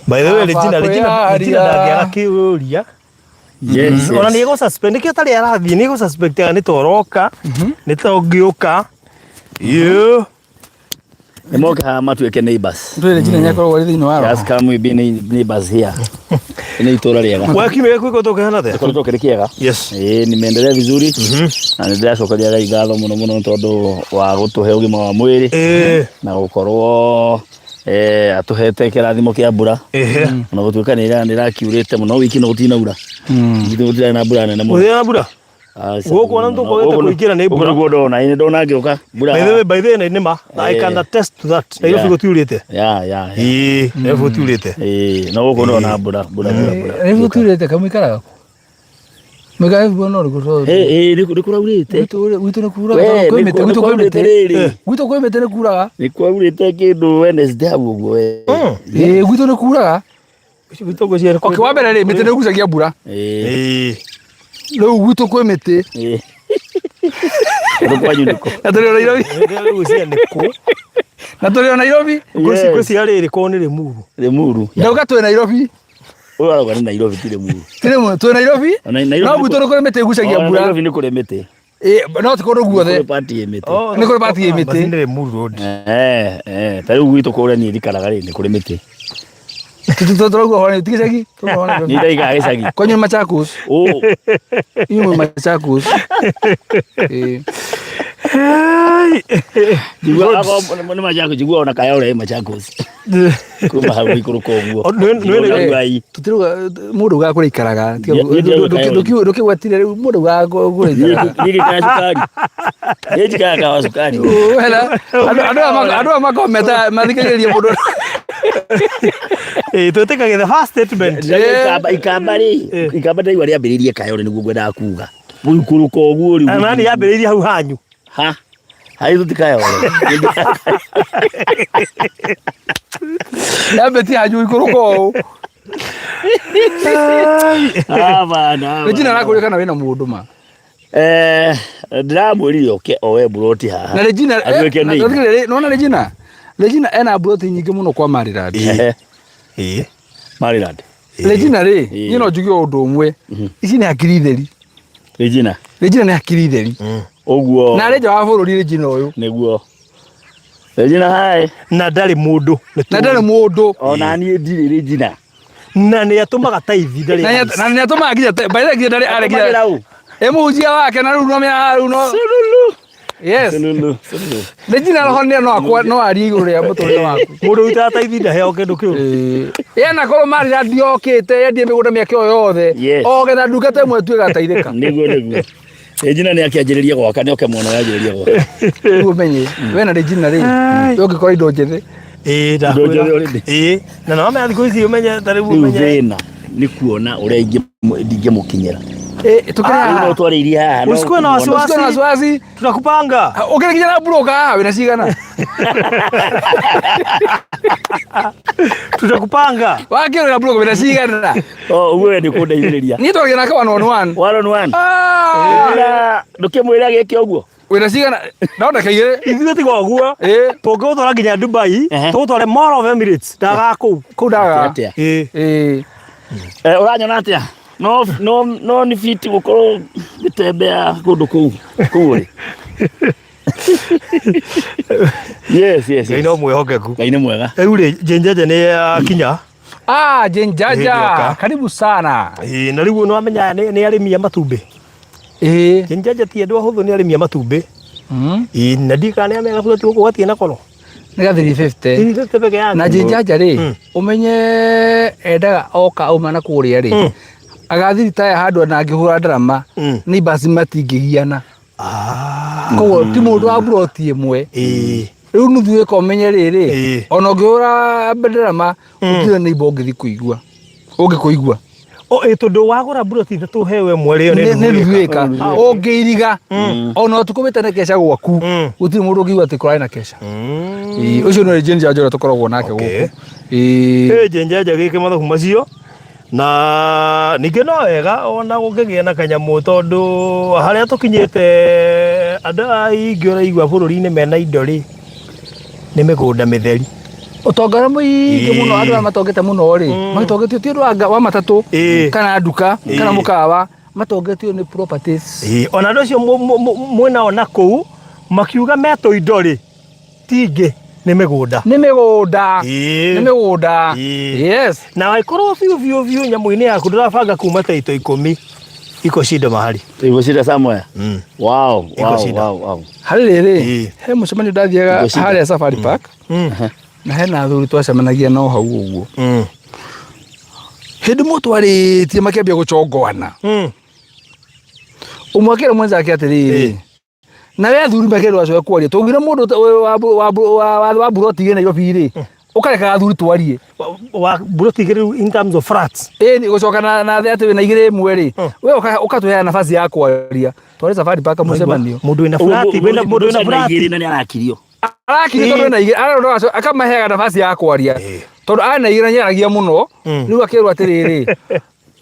By the way, Baba Regina, Regina, kwĩyaria. Regina ndangĩaga kĩũria. Yes. Ona yes. nĩ egũ suspect nĩkĩo tarĩ arathiĩ nĩ egũ suspect nĩ ta ũroka nĩ ta ũngĩũka. Ĩĩ. Nĩ moke haha matuĩke neighbors. Ndũĩ Regina nĩ akoragwo arĩ thĩinĩ wa roho. Just come we be neighbors here. Nĩ itũra rĩega. Wa kiumia gĩaku gĩkoretwo kĩhana atĩa? Gĩkoretwo kĩrĩ kĩega. Yes. Ĩĩ nimeendelea vizuri na nĩ ndĩracokeria Ngai ngatho mũno mũno nĩ tondũ wa gũtũhe ũgima wa mwĩrĩ Ĩĩ. na gũkorwo atũhete kĩrathimo kĩa mbura Ehe. ona gũtuĩka nĩ ĩrakiurĩte mũno wiki no gũtinaura wiki ĩno gũtirarĩ na mbura nene mũno. Gũtirĩ na mbura? Aca, Gũkũ ona nĩtũkwagĩte gũkũ kũingĩra nĩ mbura. Gũkũ nĩkuo ndona, ĩĩ nĩndona ngĩũka mbura. By the way, by the way, nĩ ma. I can attest to that. Nairobi Yeah. gũtiurĩte. Ya. Ĩĩ, Nairobi gũtiurĩte. Ĩĩ, no gũkũ ndona mbura, mbura, mbura, mbura. Rĩu gũtiurĩte kamũikaraga kũ? Mũikaraga mbura no rĩkũ Ĩĩ, ĩĩ, nĩ kũraurĩte. Gwitũ nĩ kuraga We, kwĩ mĩtĩ, nĩ gwitũ kwĩ kwaurĩte mĩtĩ. rĩrĩ. Gwitũ kwĩ mĩtĩ nĩ kuraga. Nĩ kwaurĩte kĩndũ Wednesday hau ũguo we. Ĩĩ gwitũ nĩ kuraga. Gwitũ ngwĩciria nĩ Okay, wa mbere rĩ mĩtĩ nĩ ĩgucagia mbura. Ĩĩ. Ĩĩ. Rĩu gwitũ kwĩ mĩtĩ. Ĩĩ. Kũndũ kwanyu nĩkũ? Na tũrĩ o Nairobi. Ngwĩciria nĩ kũ? Na tũrĩ o Nairobi. Yes. Ngwĩciria rĩrĩ korwo nĩ Limuru. Limuru. Ndauga twĩ Nairobi. Ũyũ arauga nĩ Nairobi ti Limuru. Ti Limuru, twĩ Nairobi. Ona Nairobi No nĩ gwitũ nĩ kũrĩ mĩtĩ ĩgucagia Ona mbura. Nairobi nĩ kũrĩ mĩtĩ. Ĩĩ, no ti kũndũ guothe. Kũrĩ part ĩ mĩtĩ. Nĩ kũrĩ part ĩ mĩtĩ. Basi nĩ Limuru Road. Ta rĩu gwitũ kũrĩa niĩ njikaraga rĩ nĩ kũrĩ mĩtĩ. Tũrauga ũhoro ti gĩcagi. Tũrauga ũhoro Niĩ Nairobi. ndaikaraga gĩcagi. Kwanyu nĩ Machakos. Ũ, Inyuĩ mwĩ Machakos. Ĩĩ. njigua akorwo nĩ Machakos njigua ona Kayole ĩ Machakos. Kuma hau ikũrũka ũguo. O, nĩ- Ngai. Tũtirauga mũndũ ugaga kũrĩa ikaraga. Niĩ ndirauga Kayole. Ndũkĩgwetire rĩu mũndũ ugaga kũrĩa ikaraga. Niĩ ngĩikara cukari. Niĩ njikaraga kawa cukari. Wena, andũ aya makoragwo meta mathikagĩrĩria mũndũ. Ĩĩ, twĩtĩkagia the first statement. Ikamba ikamba rĩ ikamba ndaigua rĩambĩrĩirie Kayole nĩguo ngwendaga kuga. Gũikũrũka ũguo rĩu. Na nani yambĩrĩirie hau hanyu. Ha. Harĩ tũti Kayole. Yambĩtie hanyu ikũrũka ũũ. Ah, bana. Regina arakũria kana wĩna mũndũ ma. Ndĩramwĩrire oke oe mburoti haha. Na Regina Atuĩke na- neighbor. na- nona Regina. Regina ena mburoti nyingĩ mũno kwa Maryland. Ehe, Ĩĩ. Maryland. Regina rĩ, Ĩĩ. niĩ no njuge o ũndũ ũmwe. Ici nĩ hakiri theri. Regina. Regina nĩ hakiri theri. Ũguo. Na arĩ nja wa bũrũri Regina ũyũ. Nĩguo. Regina hi. Na ndarĩ mũndũ. Nĩ Na ndarĩ mũndũ. Ona niĩ ndirĩ Regina. Na nĩ atũmaga taithi ndarĩ. Na nĩ atũmaga nginya by the way nginya ndarĩ arĩ nginya. Atũmagĩra ũ? Ĩ mũhunjia wake na rĩu no mĩa rĩu no. Sululu. Yes. Sululu. Sululu. Regina roho nĩ no akwa no arie igũrũ rĩa mũtũrĩre waku. Mũndũ ũrutaga taithi ndaheo kĩndũ kĩu. Ĩĩ anakorwo Maryland yokĩte yendie mĩgũnda mĩake o yothe. Yes. O getha ndungata ĩmwe tu ĩgateithĩka. Nĩguo nĩguo. Regina nĩ akĩanjĩrĩria gwaka nĩ oke mwena yanjĩrĩria gwaka. Rĩu ũmenye we na Regina rĩ we ũngĩkora indo njĩthĩ. Ĩĩ Indo njĩthĩ ndakwĩra. already. Ĩĩ. Na no wamenya thikũ ici ũmenye ta rĩu Rĩu ũmenye. thĩna nĩ kuona ũrĩa ingĩmũkinyĩra. Eh, tukĩrĩ Rĩu no haha. twarĩirie haha no Usikuwe na kũmona. wasiwasi. Usikuwe na wasiwasi. Tutakupanga. Ũkĩrĩ nginya na broker haha wĩna cigana? Tutakupanga. Wakĩrĩ na broker wĩna cigana? Oh, ũguo we nĩ kũndeithĩrĩria. Niĩ twaragia nake one on one. One on one. Ah! Na ndũkĩmwĩra gĩke ũguo. Wĩna cigana? No ndagĩka igĩrĩ. Ithuĩ tiga ũguo. Ĩĩ. Tũngĩgũtwara nginya Dubai, Ehe. tũgũtware Mall of Emirates, ndaga kũu. Kũu ndaga. Atĩa? Ĩĩ. Ĩĩ. Eh, ũranyona atĩa? No no no nĩ fiti gũkorwo ngĩtembea kũndũ kũu kũu ũrĩ. Yes, yes. Ngai yes. no mwĩhokeku. Ngai nĩ mwega. Rĩu rĩ, Njenjeje nĩ akinya. Ah, Jane Hĩndĩ yoka. Jaja, karibu sana. Ĩĩ, na rĩu nĩ wamenya nĩ arĩmi a matumbĩ. Ĩĩ. Njenjeje ti andũ ahũthũ nĩ arĩmi a matumbĩ. Ĩĩ, na ndiũĩ kana nĩ amenya gabũroti gũkũ gatirĩ na goro. Nĩ ga 350. 350 peke yake. Na Jane Jaja rĩ, ũmenye endaga oka auma na kũrĩa rĩ, agathi ritaya handũ ona angĩhũra ndarama, neighbors matingĩgiana. Ah. Koguo ti mũndũ wa buroti ĩmwe. Ĩĩ. Rĩu nuthu ĩka ũmenye rĩrĩ, Ĩĩ. ona ũngĩhũra ndarama, gũtirĩ neighbor ũngĩthiĩ kũigua. Ũngĩkũigua. O, ĩ tondũ wagũra buroti ithatũ ũheo ĩmwe rĩ, ĩyo nĩ nĩ nuthu nuthu ĩka ũngĩiriga ona ũtukũ wĩtane keca gwaku gũtirĩ mũndũ ũngĩigua atĩ kũrarĩ na keca Ĩĩ, ũcio nĩ Jane Jaja ũrĩa tũkoragwo nake Okay. gũkũ Ĩĩ. Ĩ Njenjeje gĩkĩ mathabu macio na ningĩ no wega ona gũkĩgĩa na kanyamũ tondũ harĩa tũkinyĩte andũ aingĩ ũraigua bũrũri-inĩ mena indo rĩ nĩ mĩgũnda mĩtheri. Ũtonga ũrĩa mũingĩ mũno Ĩĩ. andũ arĩa matongete mũno rĩ magĩtongetio ti ũndũ wa matatũ Ĩĩ. kana nduka kana Ĩĩ. mũkawa matongetio nĩ properties. Ĩĩ, ona andũ acio mwĩnao na kũu makiuga metũ indo rĩ ti ingĩ nĩ mĩgũnda. Nĩ mĩgũnda. Ĩĩ. Nĩ mĩgũnda. Ĩĩ. Yes. Na angĩkorwo biũ biũ biũ nyamũ-inĩ yaku ndũrabanga kuma ta ito ikũmi iko shida mahali. Iko shida somewhere. Wow, Iko wow, shida. wow, wow. Harĩ rĩrĩ Ĩĩ. he mũcemanio ndathiaga Iko shida. harĩa Safari Park na hena athuri twacemanagia nao hau ũguo hĩndĩ ĩmwe twarĩtie makĩambia gũchongoana ũmwe akĩra mwenzake atĩrĩrĩ nawe athuri makerwo acoke kwaria tũngire mũndũ wa buroti igĩrĩ Nairobi rĩ ũkarekaga athuri twarie Wa buroti igĩrĩ in terms of flats. Ĩni gũcoka na thĩ atĩ wĩna igĩrĩ ĩmwe rĩ we ũkatũheaga nafasi ya kwaria twarĩ Safari Park mũcemanio Mũndũ wĩna flat, wĩna mũndũ wĩna flat. Igĩrĩ na nĩ arakirio. Arakirie tondũ ena igĩrĩ ararora akamaheaga nafasi ya kwaria tondũ ana igĩrĩ na nĩaragia mũno rĩu akerwo atĩrĩrĩ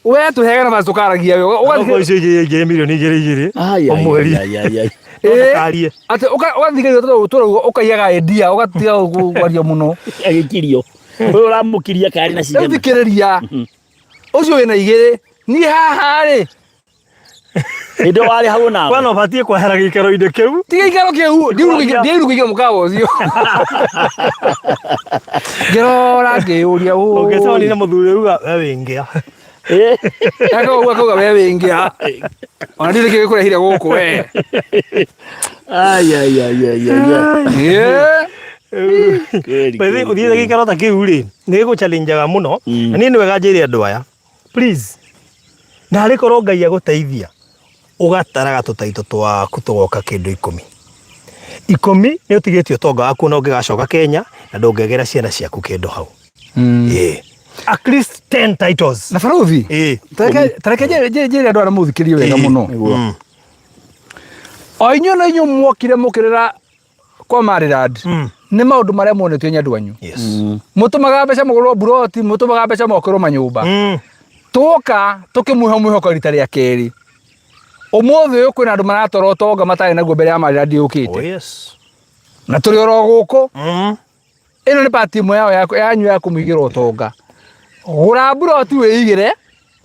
we tũheaga nafasi tũkaragia we Ũgathikĩrĩria icio igĩrĩ igĩrĩ milioni igĩrĩ igĩrĩ Ai, o ai, mweri. ai, ai, ai. No ndũkarie. Atĩ ũgathikĩrĩria tondũ tũrauga ũkaiyaga idea ũgatiga kwaria mũno. Agĩkirio. Ũyũ ũramũkiria karĩ na Rĩu cigana. thikĩrĩria ũcio wĩna igĩrĩ niĩ haha rĩ Hĩndĩ ĩyo warĩ hau nawe. Kwana ũbatiĩ kwehera gĩikaro-inĩ kĩu. ti gĩikaro kĩu ndiairwo kũingĩra mũkawa ũcio ngĩrora ngĩyũria Ũngĩcemania na mũthuri uga we wĩngĩa. Eh. akauga akauga we wĩngĩa ona ndirĩ kĩgĩ kũrehire gũkũ we Ai, ai, ai, ai, ai, ai. Yeah. Kweli, By the way, kweli, ũthiĩte gĩikaro ta kĩu rĩ nĩ gĩgũchallengeaga mũno na niĩ nĩ wega njĩre andũ aya please na arĩ korwo Ngai agũteithia ũgataraga tũtaitũ twaku tũgoka kĩndũ ikũmi ikũmi nĩ ũtigĩtie ũtonga waku na ũngĩgacoka Kenya na ndũngĩagĩra ciana ciaku kĩndũ hau. Ĩĩ. At least 10 titles. Na barothi Ĩĩ. tareke njĩre andũ arĩa mũthikĩrie wega Ĩĩ. mũno o inyuĩ no inyuĩ mwokire mũkĩrĩra kwa Maryland nĩ maũndũ marĩa monetio nĩ andũ anyu Yes. mũtũmaga mbeca mũgũrwo mburoti mũtũmaga mbeca mwakĩrwo manyũmba twoka tũkĩmwĩho mwĩhoko rita rĩa kerĩ ũmũthĩ ũyũ kwĩna andũ maratora ũtonga matarĩ naguo mbere ya Maryland yũkĩte Oh yes. na tũrĩ oro gũkũ ĩno nĩ pati ĩmwe yao yanyu ya kũmũigĩra ũtonga gũra mburoti wĩigĩre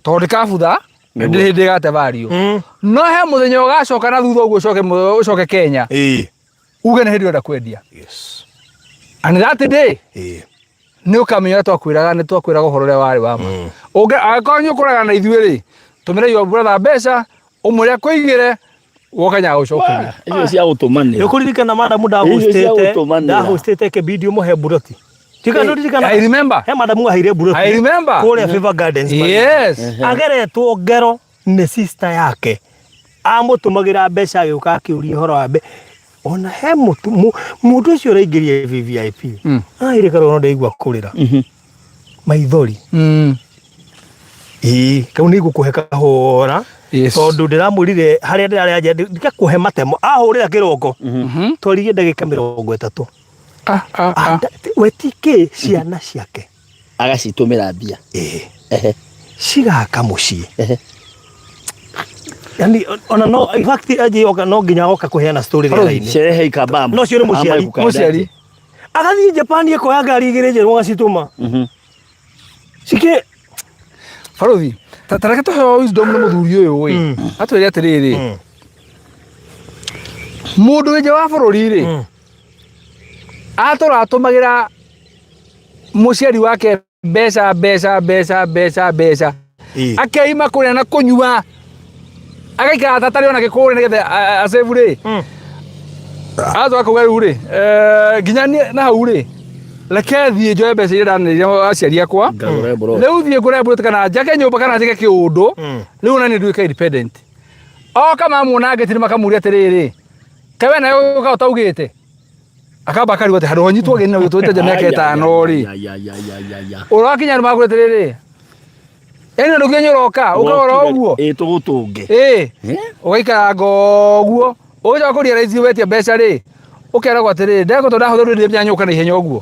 tondũ ndĩkabutha ndĩrĩ hĩndĩ ĩgate value no he mũthenya ũgacoka na thutha ũguo ũcoke ũcoke Kenya Ĩĩ. uge nĩ hĩndĩ ũrenda kwendia Yes. and that day Ĩĩ. nĩ ũkamenya ũrĩa twakwĩraga nĩ twakwĩraga ũhoro ũrĩa warĩ wa ma angĩkorwo nĩ ũkũraga na ithuĩ rĩ tũmĩra your brother mbeca ũmwĩre akũigĩre woka nyagũcokeria Icio cia gũtũmanĩra. Nĩ ũkũririkana madamu Icio cia ndahostĩte gũtũmanĩra. ndahostĩte kĩbindi ũmũhe mburoti. Tika ndũririkana. I remember. He madamu aheire mburoti. I remember. Kũrĩa Favor Gardens. Yes. Ageretwo ngero nĩ sister yake. Amũtũmagĩra mbeca agĩũka akĩũria ũhoro wa mbe. Ona he mũndũ ũcio ũraingĩria VVIP. Aire karũgano ndaigua kũrĩra. Maithori. Ĩĩ, kau nĩ ngũkũhe kahora. Yes. Tondũ ndĩramwĩrire harĩa ndĩrarĩa nja ndikakũhe matemo ahũrĩra kĩroko twaririe ndagĩka 30. Ah, ah, ah. We ti kĩ ciana ciake Agacitũmĩra mbia. Ĩĩ. Ehe. Cigaka mũciĩ. Ehe. Yani ona no, in fact aje oka no nginya oka kũheana story rĩera-inĩ. Sherehe ikabamba. No cio nĩ mũciari. Ama Mũciari. Agathiĩ Japan akoya ngari igĩrĩ njerũ agacitũma. Cikĩ Barothi, ta reke tũheo wisdom nĩ mũthuri ũyũ ĩ. Atwĩre atĩrĩrĩ. Mũndũ wĩ nja wa bũrũri rĩ, atũra atũmagĩra mũciari wake mbeca mbeca mbeca mbeca mbeca. Ĩĩ. Akeima kũrĩa na kũnyua. Agaikara ta atarĩ ona gĩkũrĩ nĩgetha acĩbu rĩ. Acoka kuga rĩu rĩ, nginya niĩ na hau rĩ, reke thiĩ njoe mbeca iria ndaneire aciari akwa. Ngagũre mburoti. Rĩu thiĩ ngũre mburoti kana njake nyũmba kana njake kĩũndũ. Rĩu ona niĩ nduĩke independent. Oka mamuona ngĩtiri makamũria atĩrĩrĩ, kaĩ we nawe ũka ũtaugĩte? Akamba akarigwo atĩ handũ honyitwo ageni na ũtũrĩte nja mĩaka 5 rĩ. Ũrakinya andũ makwĩra atĩrĩrĩ, yaani na ndũkinya ũroka, ũka oro ũguo. Ĩ tũgũtũnge. Ĩ, ũgaikaranga ũguo, ũgĩcoka kũ realize wetia mbeca rĩ, ũkeragwo atĩrĩrĩ, ndegũtũ ndahũthĩra ndũrĩ menya nyũka na ihenya ũguo.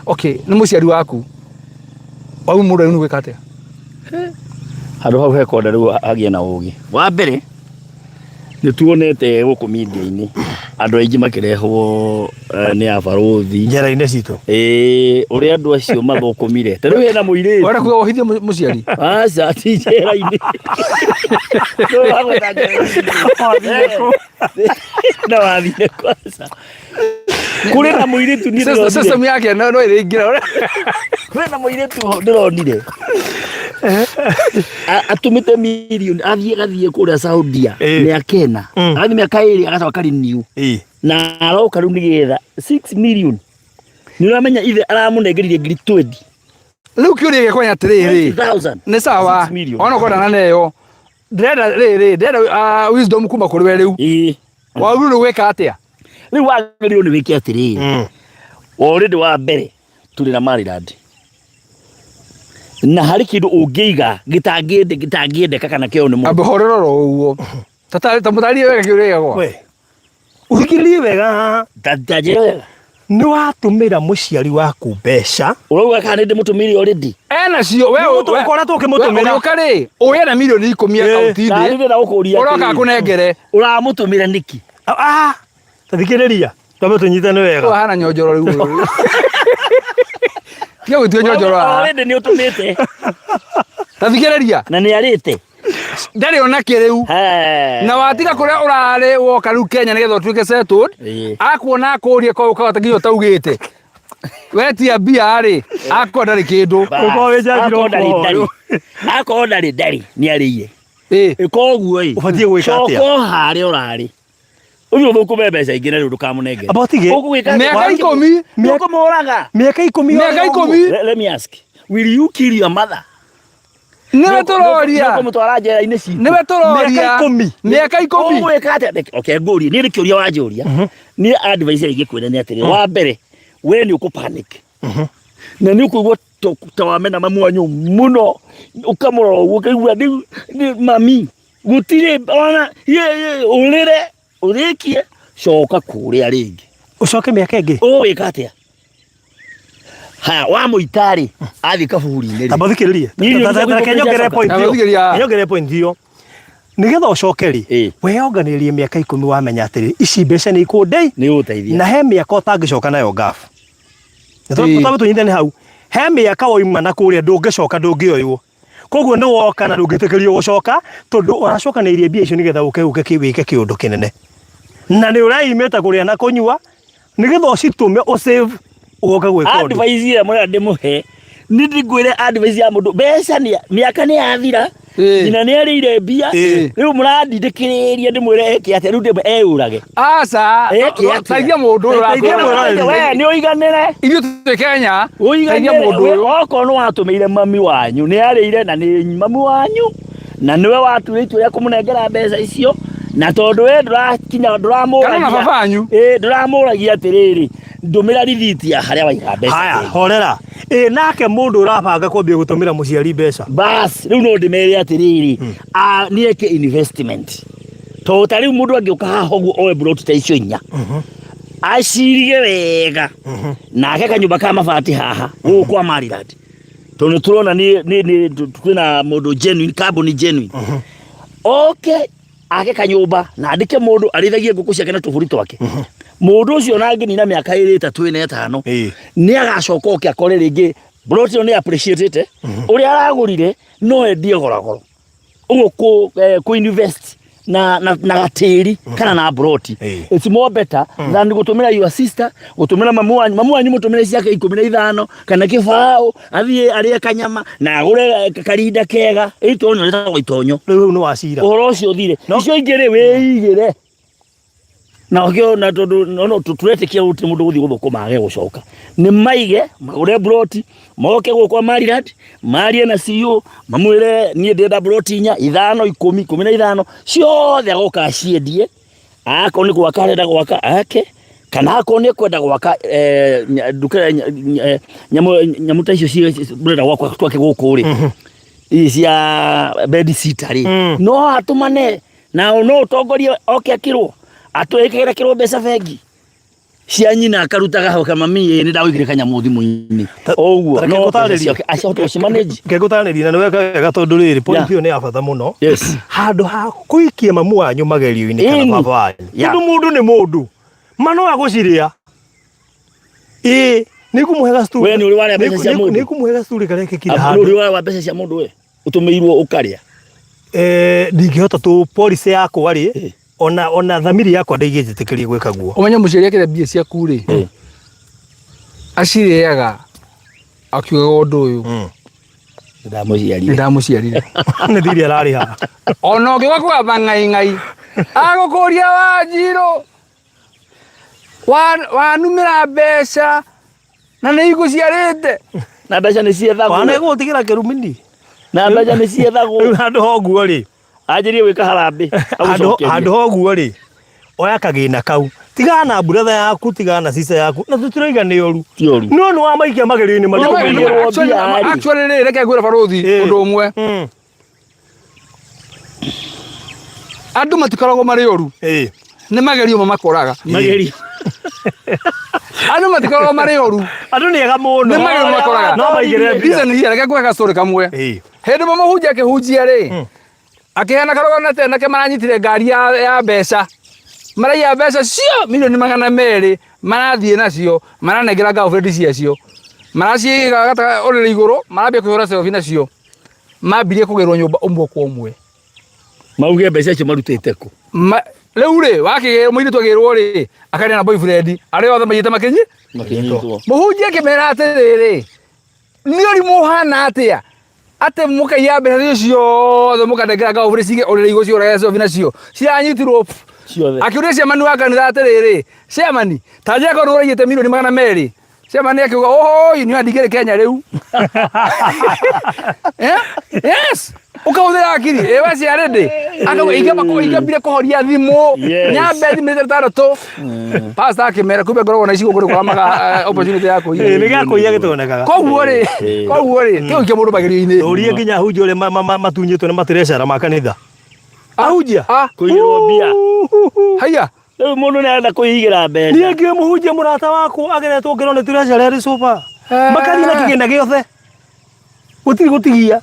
Okay, nĩ mũciari waku. Wau mũndũ rĩu nĩ gwĩka atĩa? Handũ hau hekonda rĩu hagĩe na ũgĩ. Wa mbere nĩ tuonete gũkũ media-inĩ andũ aingĩ makĩrehwo nĩ abarũthi Njera-inĩ citũ. Ĩĩ, ũrĩa andũ acio mathũkũmire. Ta rĩu hena mũirĩtu. Wenda kuga wohithie mũciari? Aca, ti njera-inĩ. Ndũĩ wagweta njera-inĩ. Na wathire kwanza. Kũrĩ na mũirĩtu niĩ ndĩronire. System yake no ĩrĩingĩra. Kũrĩ na mũirĩtu ndĩronire. Atũmĩte mirioni, athiĩ agathiĩ kũrĩa Saudia mĩaka 4. Agathiĩ mĩaka 2 agacoka renew. Na aroka rĩu nĩgetha 6 million. Nĩ ũramenya ithe aramũnengerire ngiri 20. Rĩu kĩũria gĩakwa nĩ atĩrĩrĩ. 20,000. Nĩ sawa. 6 million. Ona ũkorwo ndananeyo. Ndĩrenda rĩrĩ, ndĩrenda wisdom kuma kũrĩ we rĩu. Ĩĩ. Wagĩrĩirwo nĩ gwĩka atĩa? Rĩu wagĩrĩirwo nĩ wĩke atĩrĩrĩ. Already wa mbere tũrĩ na Maryland. Na harĩ kĩndũ ũngĩiga gĩtangĩendeka kana kĩo nĩ mũndũ. Amba horera oro ũguo. Ta mũtarĩrie wega kĩũria gĩakwa. We. Ũthikĩrĩrie wega haha. Ta njĩra wega. Nĩ watũmĩra mũciari waku mbeca. Ũrauga kana nĩ ndĩmũtũmĩire already? Ena cio, we Nĩ ũkoretwo ũkĩmũtũmĩra. Ũgĩũka rĩ, ũgĩe na mirioni 10 akaunti-inĩ. Na nĩ ndĩrenda gũkũria Ũroka atĩrĩrĩ. akũnengere. Ũramũtũmĩra nĩkĩ? Ta thikĩrĩria. Twambe tũnyitane wega. Ũhana nyonjoro rĩu. Tiga gwĩtua nyonjoro haha. Already nĩ ũtũmĩte. Ta thikĩrĩria. Na nĩ arĩte. Ndarĩ ona kĩrĩu. Na watiga kũrĩa ũrarĩ woka rĩu Kenya nĩgetha ũtuĩke settled. Akuona akũrie ko ũkahota nginya ũtaugĩte. Wetia mbia rĩ, akorwo ndarĩ kĩndũ. Ũkorwo wĩ njanji Akorwo ndarĩ ũkorwo. ndarĩ. Akorwo ndarĩ ndarĩ nĩ arĩire. Ĩ. Koguo ĩ. Ũbatiĩ gwĩka atĩa? Coka o harĩa ũrarĩ. Ũthiĩ ũthũkũme mbeca ingĩ na rĩu ndũkamũnengere. Amba ũtige. Ũgwĩka atĩa? Mĩaka 10. Nĩũkũmũraga. Mĩaka 10. Mĩaka 10. Let me ask. Will you kill your mother? Nĩwe tũroria. Nĩũkũmũtwara njera-inĩ citũ. Nĩwe tũroria. Mĩaka 10. Mĩaka 10. Ũgwĩka atĩa? Okay, ngũrie. Niĩ nĩ kĩũria wanjũria. Niĩ advice ĩrĩa ingĩkwĩra nĩ atĩrĩ, wa mbere, we nĩ ũkũ panic. Na nĩ ũkũigua ta wamena mamu wanyu mũno, ũkamũrora ũguo ũkaigua rĩu nĩ mami gũtirĩ ona ũrĩre ũrĩkie coka kũrĩa rĩngĩ. Ũcoke mĩaka ĩngĩ. Ũgwĩka atĩa? Haya, wamũita rĩ, athiĩ kaburi-inĩ rĩ. Amba ũthikĩrĩrie. Niĩ nĩ Ta reke nyongerere point Amba ĩyo. thikĩrĩria. Nyongerere point ĩyo. Nĩgetha ũcoke rĩ, Ĩ. weyonganĩrĩrie mĩaka 10 wamenya atĩrĩ, ici mbeca nĩ ikũndei Nĩ ũgũteithia. na he mĩaka ũtangĩcoka nayo ngabu. Ĩ. Twambe tũnyitane hau. He mĩaka wauma na kũrĩa ndũngĩcoka ndũngĩoywo. Koguo nĩ woka na ndũngĩtĩkĩrio gũcoka tondũ ũracokanĩrĩria mbia icio nĩgetha ũke ũke wĩke kĩũndũ kĩnene. Na nĩ ũreimĩte kũrĩa na kũnyua nĩgetha ũcitũme ũsave ũgoka gwĩka ũndũ. Advice ĩrĩa mũrenda ndĩmũhe nĩ ndingwĩre advice ya mũndũ mbeca nĩ mĩaka nĩ yathira nyina nĩ arĩire mbia rĩu mũrandindĩkĩrĩria ndĩmwĩre eke atĩa rĩu ndĩmwe eyũrage. Aca, Eke atĩa? teithia mũndũ ũyũ Teithia ũrakwĩra. mũndũ ũyũ. We nĩ ũiganĩre. Ithuĩ twĩ Kenya, teithia Ũiganĩre mũndũ we ũyũ. okorwo nĩ watũmĩire mami wanyu nĩ arĩire na nĩ mami wanyu na nĩwe watuire itua rĩa kũmũnengera mbeca icio na tondũ we ndũrakinya Kana ndũramũragia ona baba wanyu. Ĩ, ndũramũragia atĩrĩrĩ Ndũmĩra rithiti ya harĩa waiga mbeca. Haya, horera. Ĩ nake mũndũ ũrabanga kwambia gũtũmĩra mũciari mbeca? Bas, rĩu no ndĩmere atĩrĩrĩ, nĩ eke investment. Tondũ ta rĩu mũndũ angĩũka haha ũguo oe mburoti ta icio inya, acirige wega, na ake kanyũmba ka mabati haha gũkũ kwa Maryland. Tondũ tũrona nĩ kwĩna mũndũ genuine, kambuni genuine. Oke ake kanyũmba na andĩke mũndũ arĩithagie ngũkũ ciake na tũbũri twake. Mũndũ ũcio ona angĩnina mĩaka ĩrĩ ĩtatũ ĩna ĩtano, nĩ agacoka oke akore rĩngĩ plot ĩyo nĩ appreciate ũrĩa aragũrire no endie gorogoro. Ũguo kũ invest na gatĩri kana na broti, it's more better than gũtũmĩra your sister, gũtũmĩra mamu wanyu. Mamu wanyu mũtũmĩre ciake 15 kana kĩbaũ, athiĩ arĩe kanyama na agũre karinda kega, itonyo rĩtagwo itonyo. Rĩu nĩ wacira. Ũhoro ũcio ũthire. Icio ingĩ rĩ, wĩigĩre na ũkĩo na tondũ no tũretĩkia gũtirĩ mũndũ gũthiĩ gũthũkũma age gũcoka. Nĩ maige magũre broti, moke gũkũ kwa Maryland, marie na CEO, mamwĩre niĩ ndĩrenda broti 4, 5, 10, 15, ciothe agoka aciendie. Akorwo nĩ gwaka arenda gwaka ake, kana akorwo nĩ ekwenda gwaka nduka, nyamũ ta icio mũrenda gwaka twake gũkũ rĩ, ici cia bed sitter rĩ, no atũmane na no ũtongorie oke akĩrwo atwĩkĩre mbeca bengi cia nyina, akarutaga ho kama mami, nĩ ndagũigĩre kanyamũ thimũ-inĩ ũguo. Reke no ngũtarĩrie. mbeca ciake acoke gũcimanage. Reke ngũtarĩrie na nĩ weka wega, tondũ rĩrĩ, point ĩyo nĩ ya bata mũno. Handũ ha kũikia mamu wanyu magerio-inĩ kana baba wanyu, tondũ mũndũ nĩ mũndũ, ma no agũcirĩa. Ĩĩ, nĩ ngũmũhe gacturi. We nĩ ũrĩ warĩa mbeca cia mũndũ? Nĩ ngũmũhe gacturi karĩa kekire Nĩ handũ. ũrĩ wa mbeca cia mũndũ we ũtũmĩirwo ũkarĩa? Ndingĩhota tũ policy yakwa rĩ, ona thamiri yakwa ndĩngĩnjĩtĩkĩria gwĩka guo. Ũmenye mũciari akĩrĩa mbia ciaku rĩ, acirĩaga akiugaga ũndũ ũyũ: "Ndamũciarire." "Nĩ ndamũciarire." Nĩ thirĩ ararĩha. Ona ũngĩũka kũgamba ng'ai ng'ai, agũkũria, "Wanjirũ, wanumĩra mbeca na nĩ igũciarĩte." Na mbeca nĩ ciethagwo. Wana gũtigĩra kĩrumini. Na mbeca nĩ ciethagwo. Rĩu handũ ha ũguo rĩ, anjĩrie gwĩka harambĩ. Handũ ha ũguo rĩ, oya kagĩna kau, tigana na brother yaku, tigana na sister yaku, na tũtirauga nĩ ũru. Ti ũru. No nĩ wamaikia magerio-inĩ No maritũ. maigĩrwo mbia rĩ. Actually rĩ, reke ngwĩre barũthi ũndũ ũmwe. Andũ matikoragwo marĩ ũru, nĩ magerio mamakoraga. Magerio. Andũ matikoragwo marĩ ũru. Andũ nĩ ega mũno. Nĩ magerio makoraga. No maigĩre mbia. Listen here, reke ngũhe gastory kamwe. Hĩndĩ ĩmwe mũhunjia akĩhunjia rĩ, akĩheana karũgano atĩ anake maranyitire ngari ya mbeca, maraiya mbeca cio milioni 200, marathiĩ nacio, maranengera girlfriend ciacio, maraciga ũrĩrĩ igũrũ, marambia kũhũra selfie nacio, mambirie kũgĩrwo nyũmba ũmwe kwa ũmwe. Mauge mbeca icio marutĩte kũ? Rĩu rĩ, wakĩgĩrwo mũirĩtu agĩrwo rĩ, akarĩa na boyfriend arĩa othe maiyĩte makinyi. Makĩnyitwo. Mũhunjia akĩmera atĩrĩrĩ, nĩ ũrimũ ũhana atĩa atĩ mũkaiya mbeca icio ciothe, mũkanengera girlfriend cige ũrĩrĩ igũrũ ciũrage selfie nacio, ciranyitirwo Ciothe. Akĩũria chairman wa kanitha atĩrĩrĩ, "Chairman, ta njĩra korwo ũraiyĩte milioni 200." Chairman akiuga, "Ohoi, nĩ ndingĩrĩ Kenya rĩu." Yes, ũkahũthĩra akiri ĩ we ciarĩndĩ akauga ingĩambire kũhoria thimũ, nyambe thimũ 6. Pastor akĩmera kumbe ngoragwo na icigo kũrĩ kwamaga opportunity ya kũiya. Ĩĩ, nĩ gĩa kũiya gĩtonekaga. Koguo rĩ, kĩu kĩa mũndũ magerio-inĩ. Ũrie nginya ahunjia ũrĩa matunyĩtwo nĩ matirecara ma kanitha, ahunjia. Kũigĩrwo mbia. Haiya. Rĩu mũndũ nĩ arenda kwĩigĩra mbeca. Niĩ ngĩũĩ mũhunjia mũrata wakwa ageretwo ngero nĩ tirecara arĩ cuba, makathiĩ na kĩgĩna gĩothe, gũtirĩ gũtigia.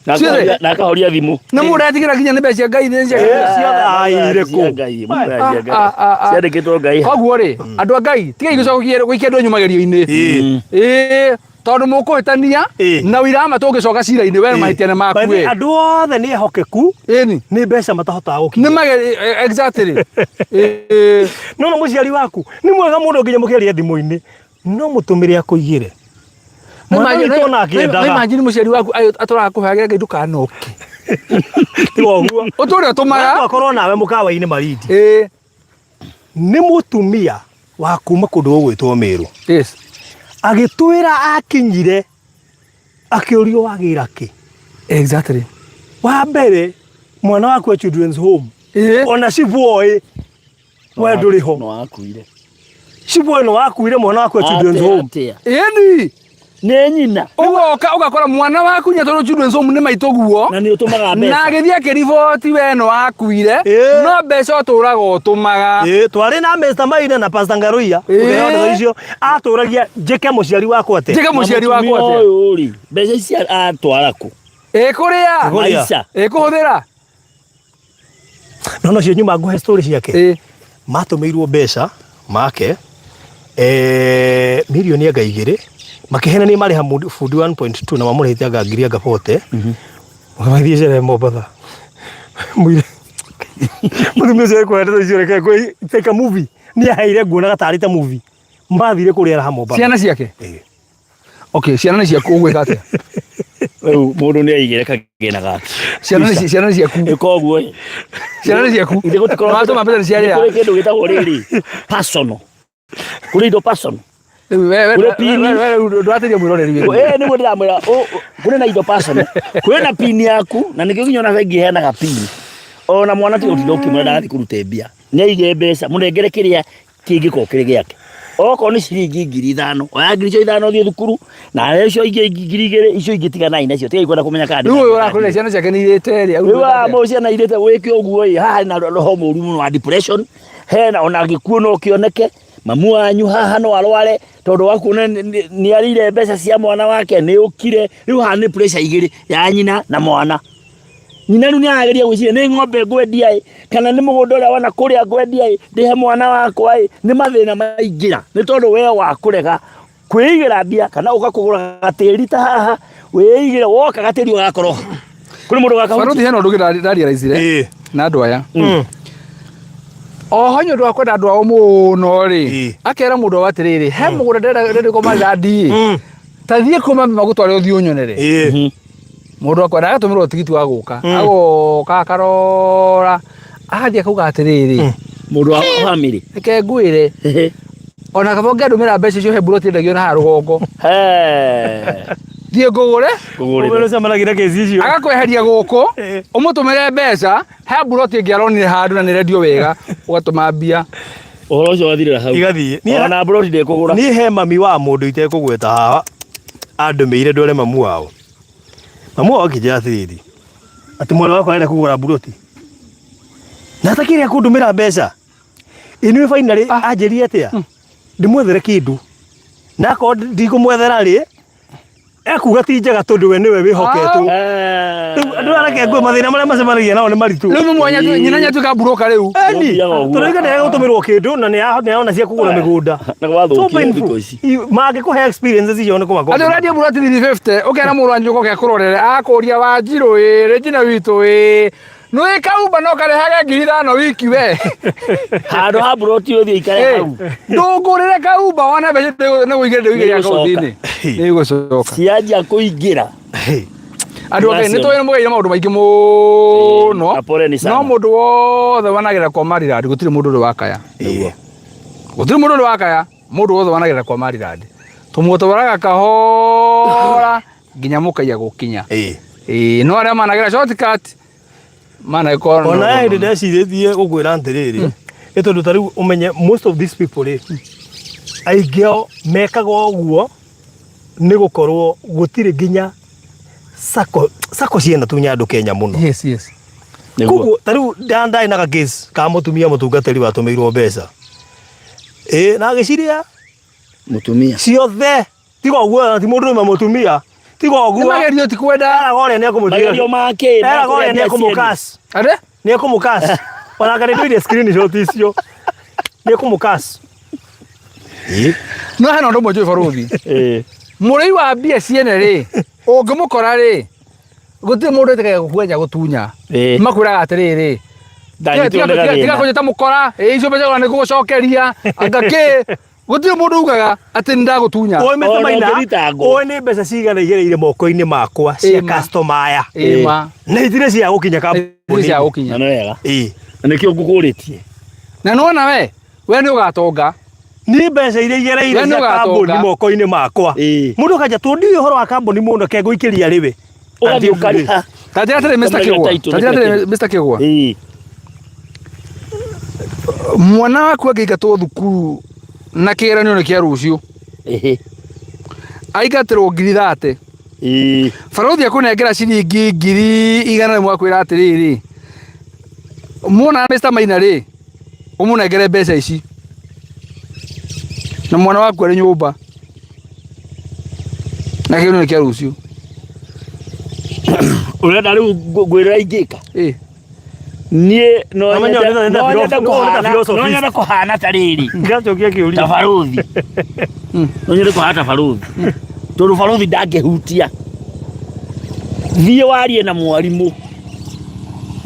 Na Ciothe. na akahoria thimũ. Na mũndũ aretigĩra nginya nĩ mbeca cia Ngai nĩ cia Ciothe aire Cia kũ? Ngai, mbeca cia Ngai. Ah. Ciandĩkĩtwo Ngai. Koguo rĩ, andũ a Ngai, tigai gũcokia gũikia andũ anyu magerio-inĩ. Ĩĩ, tondũ mũkũhĩtania na ũira wa ma tũngĩcoka cira-inĩ, we mahĩtia nĩ maku. By the way, ĩ. Andũ othe nĩ ehokeku, ĩni nĩ mbeca matahotaga nĩ gũkinyia. Mageri exactly, ĩĩ. No na mũciari waku nĩ mwega mũno nginya mũkĩaria thimũ-inĩ, no mũtũmĩre akũigĩre. Mwana witũ ona akĩendaga. Imagine mũciari waku atũraga kũheagĩra Ngai ndũkanoke. Tiga ũguo. Ũtũre ũtũmaga. Twakorwo nawe mũkawa-inĩ Malindi. Ĩĩ. Nĩ mũtumia wa kuma kũndũ gũgwĩtwo Meru. Agĩtwĩra akinyire akĩũrio, "Wagĩra kĩ?" Wa mbere, mwana waku e children's home. Ona cibũ oĩ we ndũrĩ ho. No akuire. Cibũ ĩno wakuire mwana waku at children's home. Atĩa? Ĩni Nĩ nyina. Ũgoka ũgakora mwana waku nya tondũ children's home nĩ maitũ guo. Na nĩ ũtũmaga Na mbeca. agĩthiĩ akĩriboti we no akuire Ĩĩ. no mbeca ũtũraga ũtũmaga. Ĩĩ, twarĩ na Mr. Maina na Pastor Ngaruiya. Ĩĩ. Ũkĩheo ndeto icio atũragia njĩke mũciari wakwa atĩa. Njĩke mũciari wakwa Mũtumia atĩa? ũyũ rĩ, mbeca ici atwara kũ? Ĩkũrĩa. Kũrĩa. Maica. Ĩkũhũthĩra. No no cio nyuma nguhe story ciake. Ĩĩ. Matũmĩirwo mbeca make mirioni anga igĩrĩ makĩhenania marĩha bundi 1.2 na mamũrĩhĩte anga ngiri anga 40. Magĩthiĩ sherehe Mombatha. Mũire mũtumia ũcio ekũhe ndeto icio reke ngwĩ take a movie. Niĩ aheire nguonaga tarĩ ta movie. Mathire kũrĩa raha Mombatha. Ciana ciake. Ĩĩ. Okay, ciana nĩ ciaku ũgwĩka atĩa? Rĩu mũndũ nĩ aigĩre kagĩna gake. Ciana nĩ ciana nĩ ciaku. Ĩka ũguo ĩ. Ciana nĩ ciaku. Ithe gũtikoragwo- Watũma mbeca nĩ ciarĩa. Kũrĩ kĩndũ gĩtagwo rĩrĩ personal. Kũrĩ indo personal. Rĩu we we Kũrĩ pini. we we ndũrateithia mwĩroreri wĩra. Ĩĩ nĩguo ndĩramwĩra kũrĩ na indo personal. Kũrĩ na pin yaku na nĩkĩo nginya ona bengi ĩheanaga pin. Ona mwana ti gũtinda ũkĩmwĩra ndagathiĩ kũruta mbia. Nĩ aige mbeca mũnengere kĩrĩa kĩngĩkorwo kĩrĩ gĩake. Okorwo nĩ ciringi 5,000 oya ngiri icio ithano ũthiĩ thukuru na icio ingĩ 2,000 icio ingĩ tiganai nacio tigai kwenda kũmenya kana Rĩu ũyũ ũrakũrĩra ciana ciake nĩ irĩte rĩ. Rĩu wa ciana irĩte wĩke ũguo ĩ haha hena roho mũru mũno wa depression hena ona gĩkuũ no kĩoneke mamu wanyu haha no arware tondũ wa kuona nĩ arĩire mbeca cia mwana wake nĩ ũkire rĩu haha nĩ pressure igĩrĩ ya nyina na mwana nyina rĩu nĩ arageria gwĩciria nĩ ng'ombe ngwendia ĩ kana nĩ mũgũnda ũrĩa wona kũrĩa ngwendia ĩ ndĩhe mwana wakwa ĩ nĩ mathĩna maingĩra nĩ tondũ we wa kũrega kwĩigĩra mbia kana ũka kũgũra gatĩri ta haha wĩigĩre woka gatĩri ũgakorwo kũrĩ mũndũ Baruthi gakahutia hena ũndũ ũngĩ ndarealizire Ĩĩ. na andũ aya. Oho nĩ ũndũ wa kwenda andũ ao mũno rĩ Ĩĩ. akera mũndũ wao atĩrĩrĩ he mũgũnda ndĩrenda ndĩrenda kũmarandi ĩ ta thiĩ kũ mami magũtware ũthiĩ ũnyonere Ĩĩ. mũndũ akwa na agatũmĩrwo tigiti wa gũka agoka akarora agathiĩ akauga atĩrĩrĩ mũndũ wa family reke ngwĩre ona kaba ũngĩandũmĩra mbeca icio he mburoti endagio na haha rũgongo thiĩ ngũgũre Ũmwe ũcemanagia na kesi icio. agakweheria gũkũ Eh. ũmũtũmĩre mbeca he mburoti ĩngĩ aronire handũ na nĩ rendio wega ũgatũma mbia ũhoro ũcio wathirĩra hau Igathiĩ. Niĩ- ona mburoti ndĩkũgũra Niĩ he mami wa mũndũ itekũgweta haha andũmĩire ndware mamu wao. Mamu wao akĩnjĩra atĩrĩrĩ, atĩ mwana wakwa arenda kũgũra mburoti. Na atakĩrĩ akũndũmĩra mbeca. Ĩ nĩ finally anjĩrire atĩa? Ndĩmwethere kĩndũ. Na akorwo ndikũmwethera rĩ, ekuga ti njega tondũ we nĩwe wĩhoketwo. Rĩu andũ areke ngwe mathĩna marĩa macemanagia nao nĩ maritũ. Rĩu mwanya nyina nyatuĩka mburoka rĩu. Eni, Gũthiaga ũguo. tondũ nĩ gũtũmĩrwo kĩndũ na nĩ arona cia kũgũra mĩgũnda. Na gwathũkire So painful. thikũ ici. Mangĩkũhe experiences icio nĩ kũmaka. Atĩ ũrendia mburoti 350 ũkera mũrũ wa nyũkwa ũke akũrorere akũria Wanjirũ ĩ Regina witũ ĩ nĩ kaumba no karehage 5,000 wiki we handũ ha mburoti ũthiĩ ikare hau ndũngũrĩre kaumba wona mbeca nĩ gũigĩrĩra ndĩgũigĩrĩra Nĩigũcoka. akaunti-inĩ nĩ igũcoka cianjia kũingĩra andũ a Ngai nĩ tũĩ nĩ mũgeire maũndũ maingĩ mũno Na poleni sana. no mũndũ wothe wanagera kwa marirandi gũtirĩ mũndũ ũrĩ wakaya Nĩguo. gũtirĩ mũndũ ũrĩ wakaya mũndũ wothe wanagera kwa marirandi tũmũtwaraga kahora nginya mũkaiya gũkinya Ĩĩ. Ĩĩ, no arĩa managera shortcut managĩkorwo Ona he hĩndĩ ndecirĩtie gũkwĩra atĩrĩrĩ, nĩ tondũ ta rĩu ũmenye most of these people rĩ, aingĩ ao mekaga ũguo nĩ gũkorwo gũtirĩ nginya sacco sacco ciena tunya andũ Kenya mũno. yes yes Nĩguo. Koguo ta rĩu ndandaĩ na gakesi ka mũtumia mũtungatĩri watũmĩirwo mbeca. Ĩĩ na agĩciria Mũtumia. ciothe tiga ũguo ti mũndũ ũmwe mũtumia tiga ũguo magerio ti kwenda eraga ũrĩa nĩ Magerio ekũmũtiga make. eraga ũrĩa nĩ ekũmũkas Ade? nĩ ekũmũkas ona kana ndoire screenshot icio nĩ ekũmũkas No hena ũndũ ũmwe njũĩ barũthi. Ĩĩ. Mũrĩi wa mbia ciene rĩ, ũngĩmũkora rĩ, gũtirĩ mũndũ wĩtĩkagia gũkwenja gũtunya. Ĩĩ. Makwĩraga atĩrĩrĩ, Ndanyitwo nĩ tiga gathĩna. kũnjĩta mũkora, ĩ icio mbeca nĩ ngũgũcokeria, anga kĩ. Gũtirĩ mũndũ ugaga atĩ nĩ ndagũtunya. Ũĩ Mr. Ona Maina, ũngĩthitangwo. ũĩ nĩ mbeca cigana igereire moko-inĩ makwa cia Ĩma. customer aya Ĩma. na itirĩ cia gũkinya Itirĩ cia kambuni gũkinya. Na nĩ wega. Ĩĩ. Na nĩkĩo ngũkũrĩtie. Na nĩwona we, we nĩ ũgatonga. Nĩ mbeca iria igereire We nĩ cia kambuni ũgatonga. moko-inĩ makwa Ĩĩ. mũndũ akanja tondũ ndiũĩ ũhoro wa kambuni mũno ke ngũikĩria rĩwe Ũgathiĩ ũkarĩha. Ta njĩra atĩrĩ Mr. Kamũragia Kĩgwa. title Ta njĩra atĩrĩ nĩ Mr. Kĩgwa. Ĩĩ. Mwana waku angĩingatwo thukuru Na kĩgeranio nĩ kĩa rũciũ. Ĩhĩ. Aingatĩrwo 30,000. Ĩĩ. Barũthi akũnengera ciringi 100,000 akwĩra atĩrĩrĩ, muona Mr. Maina rĩ, ũmũnengere mbeca ici na mwana waku arĩ nyũmba na kĩgeranio nĩ kĩa rũciũ. Ũrenda rĩu ngwĩrĩra ingĩka? Ĩ. Niĩ no Amenya nyende ũrenda no nyende philosophy- kũhana no nyende kũhana ta rĩrĩ Ngacokia ta kĩũria. baruthi. No nyende kũhana ta baruthi tondũ baruthi ndangĩhutia. Thiĩ warie na mwarimũ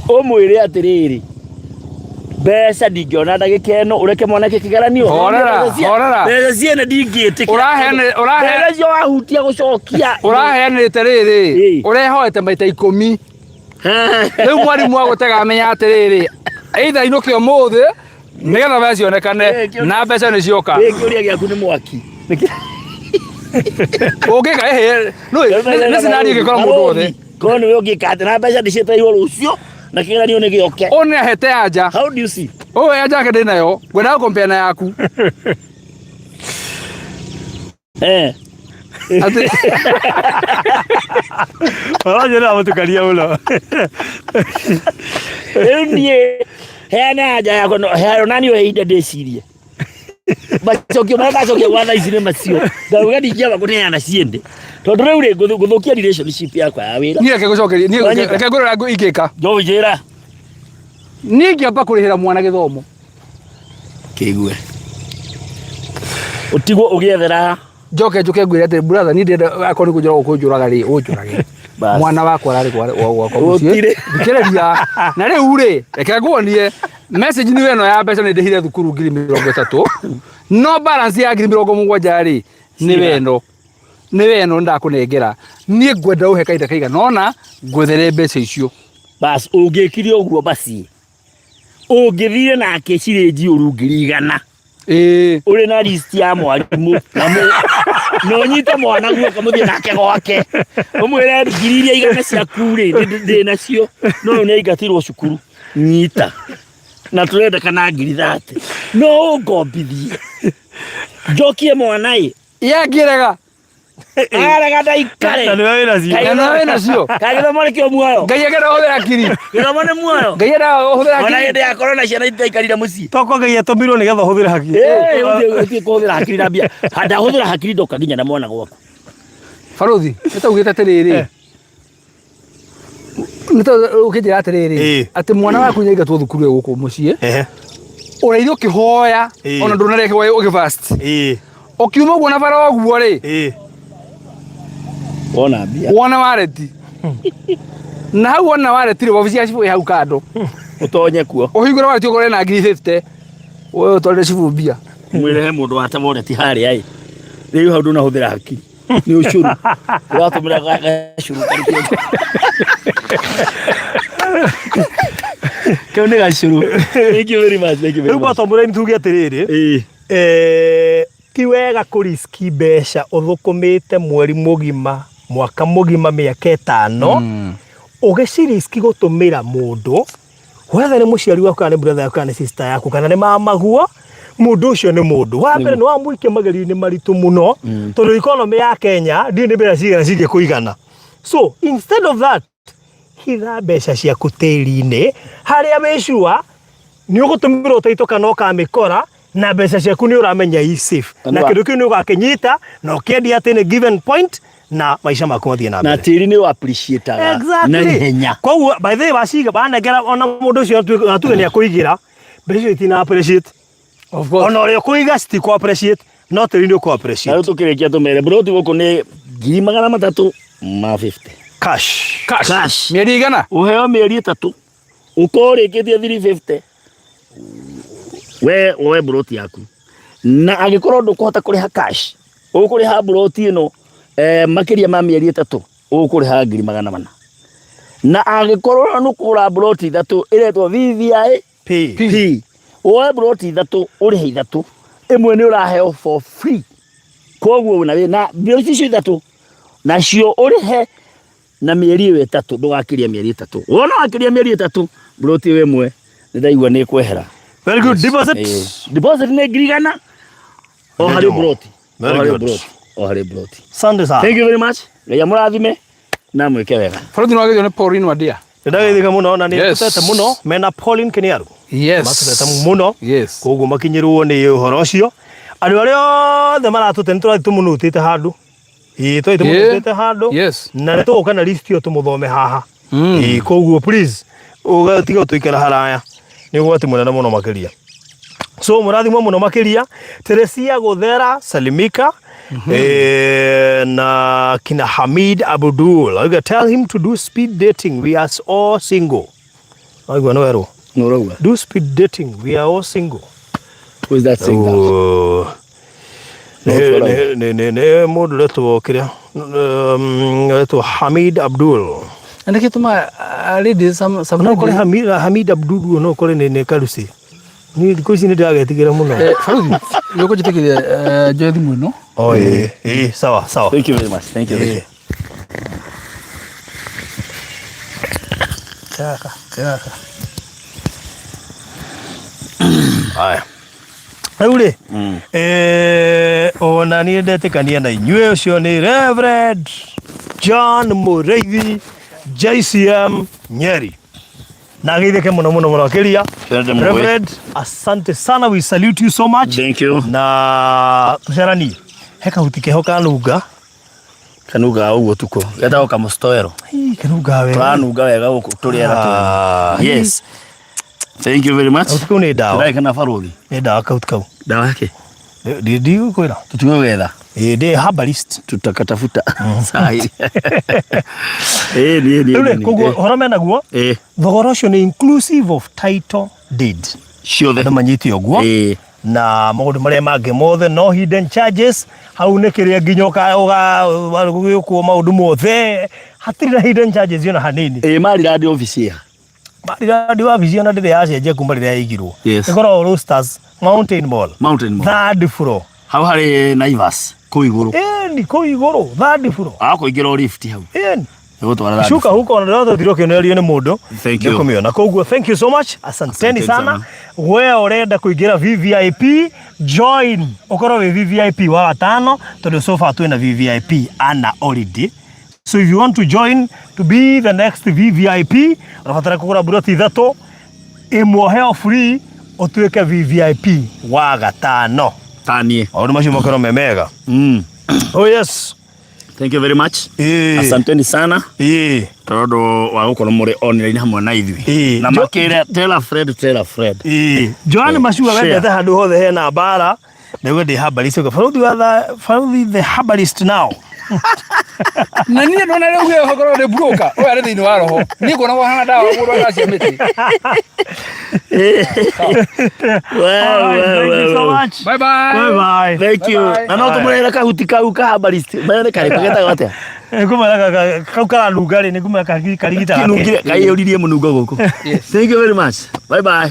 ũmwĩre atĩrĩrĩ, mbeca ndingĩona ndagĩka ĩno, ũreke mwanake kĩgeranio. Horera, horera. Mbeca ciene ndingĩtĩkĩra. Mbeca icio wahutia gũcokia. Ũraheanĩte rĩrĩ, Ĩ. ũrehoete maita 10. Rĩu mwarimũ agũtega amenya atĩrĩrĩ, either ainũke ũmũthĩ nĩgetha mbeca cionekane na mbeca nĩ cioka. Ĩ, kĩũria gĩaku nĩ mwaki. Ũngĩka ĩhĩ, nĩ scenario ĩngĩkora mũndũ wothe. Korwo nĩwe ũngĩka atĩ na mbeca ndicietereirwo rũciũ na kĩgeranio nĩ gĩoke. Ũyũ nĩ ahete anja. How do you see? Ũyũ anja yake ndĩ nayo, ngwendaga gũkompea na yaku. Eh. Atĩ Ũranjĩra mũtukaria mũno. Rĩu niĩ heana anja yakwa no heana nani ũhe ihinda ndĩcirie. Macokio marĩa ndacokia gwa thaa ici nĩ macio. Ndauga ndingĩamba kũneana ciende. Tondũ rĩu rĩ ngũthũkia relationship yakwa ya wĩra. Niĩ reke ngũcokerie, niĩ Wanyita. reke ngũrora ingĩka. Njohi njĩra. Niĩ ingĩamba kũrĩhĩra mwana gĩthomo. Kĩigue. Ũtigwo ũgĩethera Njoke njũke ngwĩre atĩ brother, niĩ ndĩrenda akorwo nĩ kũnjũraga ũkũnjũraga rĩ, ũnjũrage. Bas. Mwana wakwa ararĩ gwakwa mũciĩ. Gũtirĩ. Thikĩrĩria. Na rĩu rĩ, reke nguonie message nĩ ĩno ya mbeca nĩ ndĩhire thukuru 30,000. No balance ya 70,000 rĩ, nĩ weno. Nĩ weno ndakũnengera. Niĩ ngwenda ũhe kahinda kaigana ũna ngwethere mbeca icio. Bas ũngĩkire ũguo basi. Ũngĩthire nake ciringi ũru 100,000. Ĩĩ. Ũrĩ na list ya mwarimũ na na ũnyite mwana guoko mũthiĩ nake gwake ũmwĩre 100,000 ciaku rĩ ndĩ nacio no rĩu nĩ aingatirwo cukuru nyita na tũrendekana 30,000 no ũngombithie njokie mwana ĩ Yangĩrega. Arega ndaikare. Na nĩwe wĩnacio. Na nĩwe wĩnacio. Kaĩ gĩthomo nĩkĩo muoyo? Ngai akenda ũhũthĩre hakiri. Gĩthomo nĩ muoyo. Ngai endaga ũhũthĩre Ona hakiri. hĩndĩ ya corona ciana itaikarire mũciĩ. Toko Ngai atũmirwo nĩgetha ũhũthĩre hakiri. Ĩĩ, ũthiĩ kũhũthĩra hakiri na mbia. Ndahũthĩra hakiri ndoka nginya na mwana gwaku. Barothi, nĩ ta ugĩte atĩrĩrĩ. Nĩ ta ũkĩnjĩra atĩrĩrĩ, Ĩĩ. atĩ mwana waku nĩ aingatwo thukuru ĩ gũkũ mũciĩ. Ehe. Ũraire ũkĩhoya Ĩĩ. ona ndũnareke ũgĩ fast. Ĩĩ. Ũkiuma ũguo na bara ũguo rĩ, Ĩĩ. Wona mbia. wona wareti. Na hau wona wareti rĩ, wabici ya cibũ ĩ hau kando. Ũtonye kuo. Ũhingũre wareti ũkore na 50,000. Wewe ũtwarĩre cibũ mbia. Mwĩre he mũndũ wate wallet harĩa ĩ. Rĩu hau ndũnahũthĩra hakiri. Nĩ ũcũrũ. Ũratũmĩra gacũrũ karĩ Kau nĩ gacũrũ. Thank you very much. Thank you very Rĩu much. bottom line tuge atĩrĩrĩ. Ĩĩ. Ti wega kũ risk mbeca ũthũkũmĩte mweri mũgima, mwaka mũgima, mĩaka 5, ũgĩci risk gũtũmĩra mũndũ, whether nĩ mũciari waku kana nĩ brother yaku kana nĩ sister yaku kana nĩ mamaguo, mũndũ ũcio nĩ mũndũ. Wa mbere nĩ wamũikia magerio-inĩ maritũ mũno, tondũ economy ya Kenya ndiũĩ nĩ mbeca cigana cingĩkũigana. So instead of that, hitha mbeca ciaku tĩri-inĩ harĩa wĩ sure nĩ ũgũtũmĩrwo taito kana ũkamĩkora na mbeca ciaku nĩ ũramenya i safe na kĩndũ kĩu nĩ ũgakĩnyita na ũkĩendia at any given point na maica maku mathiĩ na Na mbere. tĩri nĩ appreciate-aga na ihenya. Koguo by the way waciga wanengera ona mũndũ ũcio atuge nĩ akũigĩra mbeca icio itina appreciate. Of course. Ona ũrĩa ũkũiga citikũ appreciate no tĩri nĩ ũkũ Na appreciate. rĩu tũkĩrĩkia tũmere broti gũkũ nĩ 350,000. Cash. Cash. Cash. Mĩeri igana? Ũheo mĩeri 3. Ũkorwo ũrĩkĩtie 350. We woe broti yaku. Na angĩkorwo ndũkũhota kũrĩha cash, ũkũrĩha broti ĩno makĩria ma mĩeri 3, ũkũrĩha 400,000. Na angĩkorwo nĩ ũkũgũra broti 3 ĩretwo VVI P. P. Woe broti 3 ũrĩhe 3, ĩmwe nĩ ũraheo for free. Koguo na wĩna broti icio 3 nacio ũrĩhe na mĩeri ĩyo 3, ndũgakĩria mĩeri 3. Wona wakĩria mĩeri 3, broti ĩyo ĩmwe nĩ ndaigua nĩ ĩkwehera. Very good. Deposit. Deposit nĩ 100,000. O harĩ Jomo. broti. O Very harĩ good. broti. O harĩ broti. Asante sana. Thank you very much. Ngai amũrathime na mwĩke wega. Bũrũri nĩ wagĩrĩirwo nĩ Pauline Wadia. Nĩndagĩthika mũno na nĩ Yes. tũtete mũno mena Pauline Kiniaru. Yes. Matũtete mũno. Yes. Koguo makinyĩrwo nĩ ũhoro ũcio. Andũ arĩa othe maratũte nĩ tũrathiĩ tũmũnũtĩte handũ. Ĩĩ tũrathiĩ tũmũnũtĩte handũ. Yes. Na nĩ tũgũka na list ĩyo tũmũthome haha. Mm. Ĩĩ koguo please ũgatiga gũtũikara haraya. Nĩ ũgwati mũnene mũno makĩria. So mũrathimwo mũno makĩria. Teresia Gũthera Salimika. Na kina Hamid Abdul. Auga tell him to do speed dating. We are all single. Aigua nĩ werwo. Nĩ ũrauga. Do speed dating. We are all single. Who is that saying that? Oh. Nĩ nĩ nĩ nĩ mũndũ ũretwo kĩrĩa ũretwo Hamid Abdul. Na nĩkĩ tũmaga ladies some No ũkore ladies Hamid Hamid Abdul ũyũ no ũkore nĩ nĩ karuci. Niĩ thikũ ici nĩ ndĩragetigĩra mũno. Baruthi nĩ ũkũnjĩtĩkĩria njoe thimũ ĩno. Oh ĩĩ ĩĩ sawa sawa. Thank you very much. Thank you. Ĩĩ. Gaka gaka. Haya. Rĩu rĩ ona niĩ ndetĩkania na inyuĩ ũcio nĩ Reverend John Mũrĩithi JCM Nyeri na geithĩke mũno mũno mũno makĩria. Twende mũgĩ. Reverend, asante sana, we salute you so much. Thank you. Na tũceranie he kahuti keho kanunga. Kanungaga ũguo tukũ. Getagwo kamũstoero. Ii, kanunga wega. Tũranunga wega gũkũ tũrĩ era Ah. tũrĩ. Yes. Thank you very much. Kahuti kau nĩ ndawa. Ndagĩka na baruthi. Nĩ ndawa kahuti kau. Ndawa yake. Ndigũkwĩra. Tũtige gwetha. Ĩĩ ndĩ herbalist. Tutakatafuta. Sai. Eh, ni ni. Rĩu rĩ, koguo ũhoro menaguo Eh, thogora ũcio nĩ inclusive of title deed. ciothe. Andũ manyite ũguo. Eh. Na maũndũ marĩa mangĩ mothe no hidden charges hau nĩ kĩrĩa nginya ũgĩkwo maũndũ mothe hatirĩ na hidden charges ona hanini. Eh, marirandi office ya. Marirandi wabici ona ndĩrĩ yacenjia kuma rĩrĩa yaigirwo. Yes. Ĩkoragwo Roasters Mountain Mall. Mountain Mall. Third floor. Hau harĩ Naivas kũu igũrũ. Ĩni kũu igũrũ third floor. Akũingĩra o lift hau. Ĩni. Ĩgũtwara third Shuka floor. huko na ndĩrathire ũkĩonererio nĩ mũndũ. Thank you. Nĩũkũmĩona. Koguo thank you so much. Asanteni Asanteni sana. sana. We ũrenda kũingĩra VVIP join ũkorwo wĩ VVIP wa gatano tondũ so far twĩna VVIP ana already. So if you want to join to be the next VVIP ũrabatara kũgũra buroti ithatũ ĩmwe ũheo free ũtuĩke VVIP wa gatano. Tanie. Maũndũ macio makorwo me mega. Oh yes. Thank you very much. Ĩĩ. Asanteni sana. Ĩĩ. Tondũ wa gũkorwo mũrĩ online hamwe na ithuĩ. Ĩĩ. Na makĩra tell a friend tell a friend. Ĩĩ. Joan Macua Share. wendete handũ hothe hena mbara nĩguo ndĩ herbalist ũguo. Baruthi wa the baruthi the herbalist now. Na niĩ ndona rĩu gĩo korwo nĩ broker ũyũ arĩ thĩinĩ wa roho. Niĩ nguona hana ndawa mũndũ agacia mĩtĩ. Well, All right, well, thank you well, so well. much. Bye bye. Bye bye. Thank you. Bye bye. Na no tũmũrehere kahuti kau ka herbalist. Mene karĩkũ getagwo atĩa? Nĩngũmera kau karanunga rĩ nĩngũmera karigitaga. Kĩnungire kaiyũririe mũnungo gũkũ. Yes. Thank you very much. Bye bye.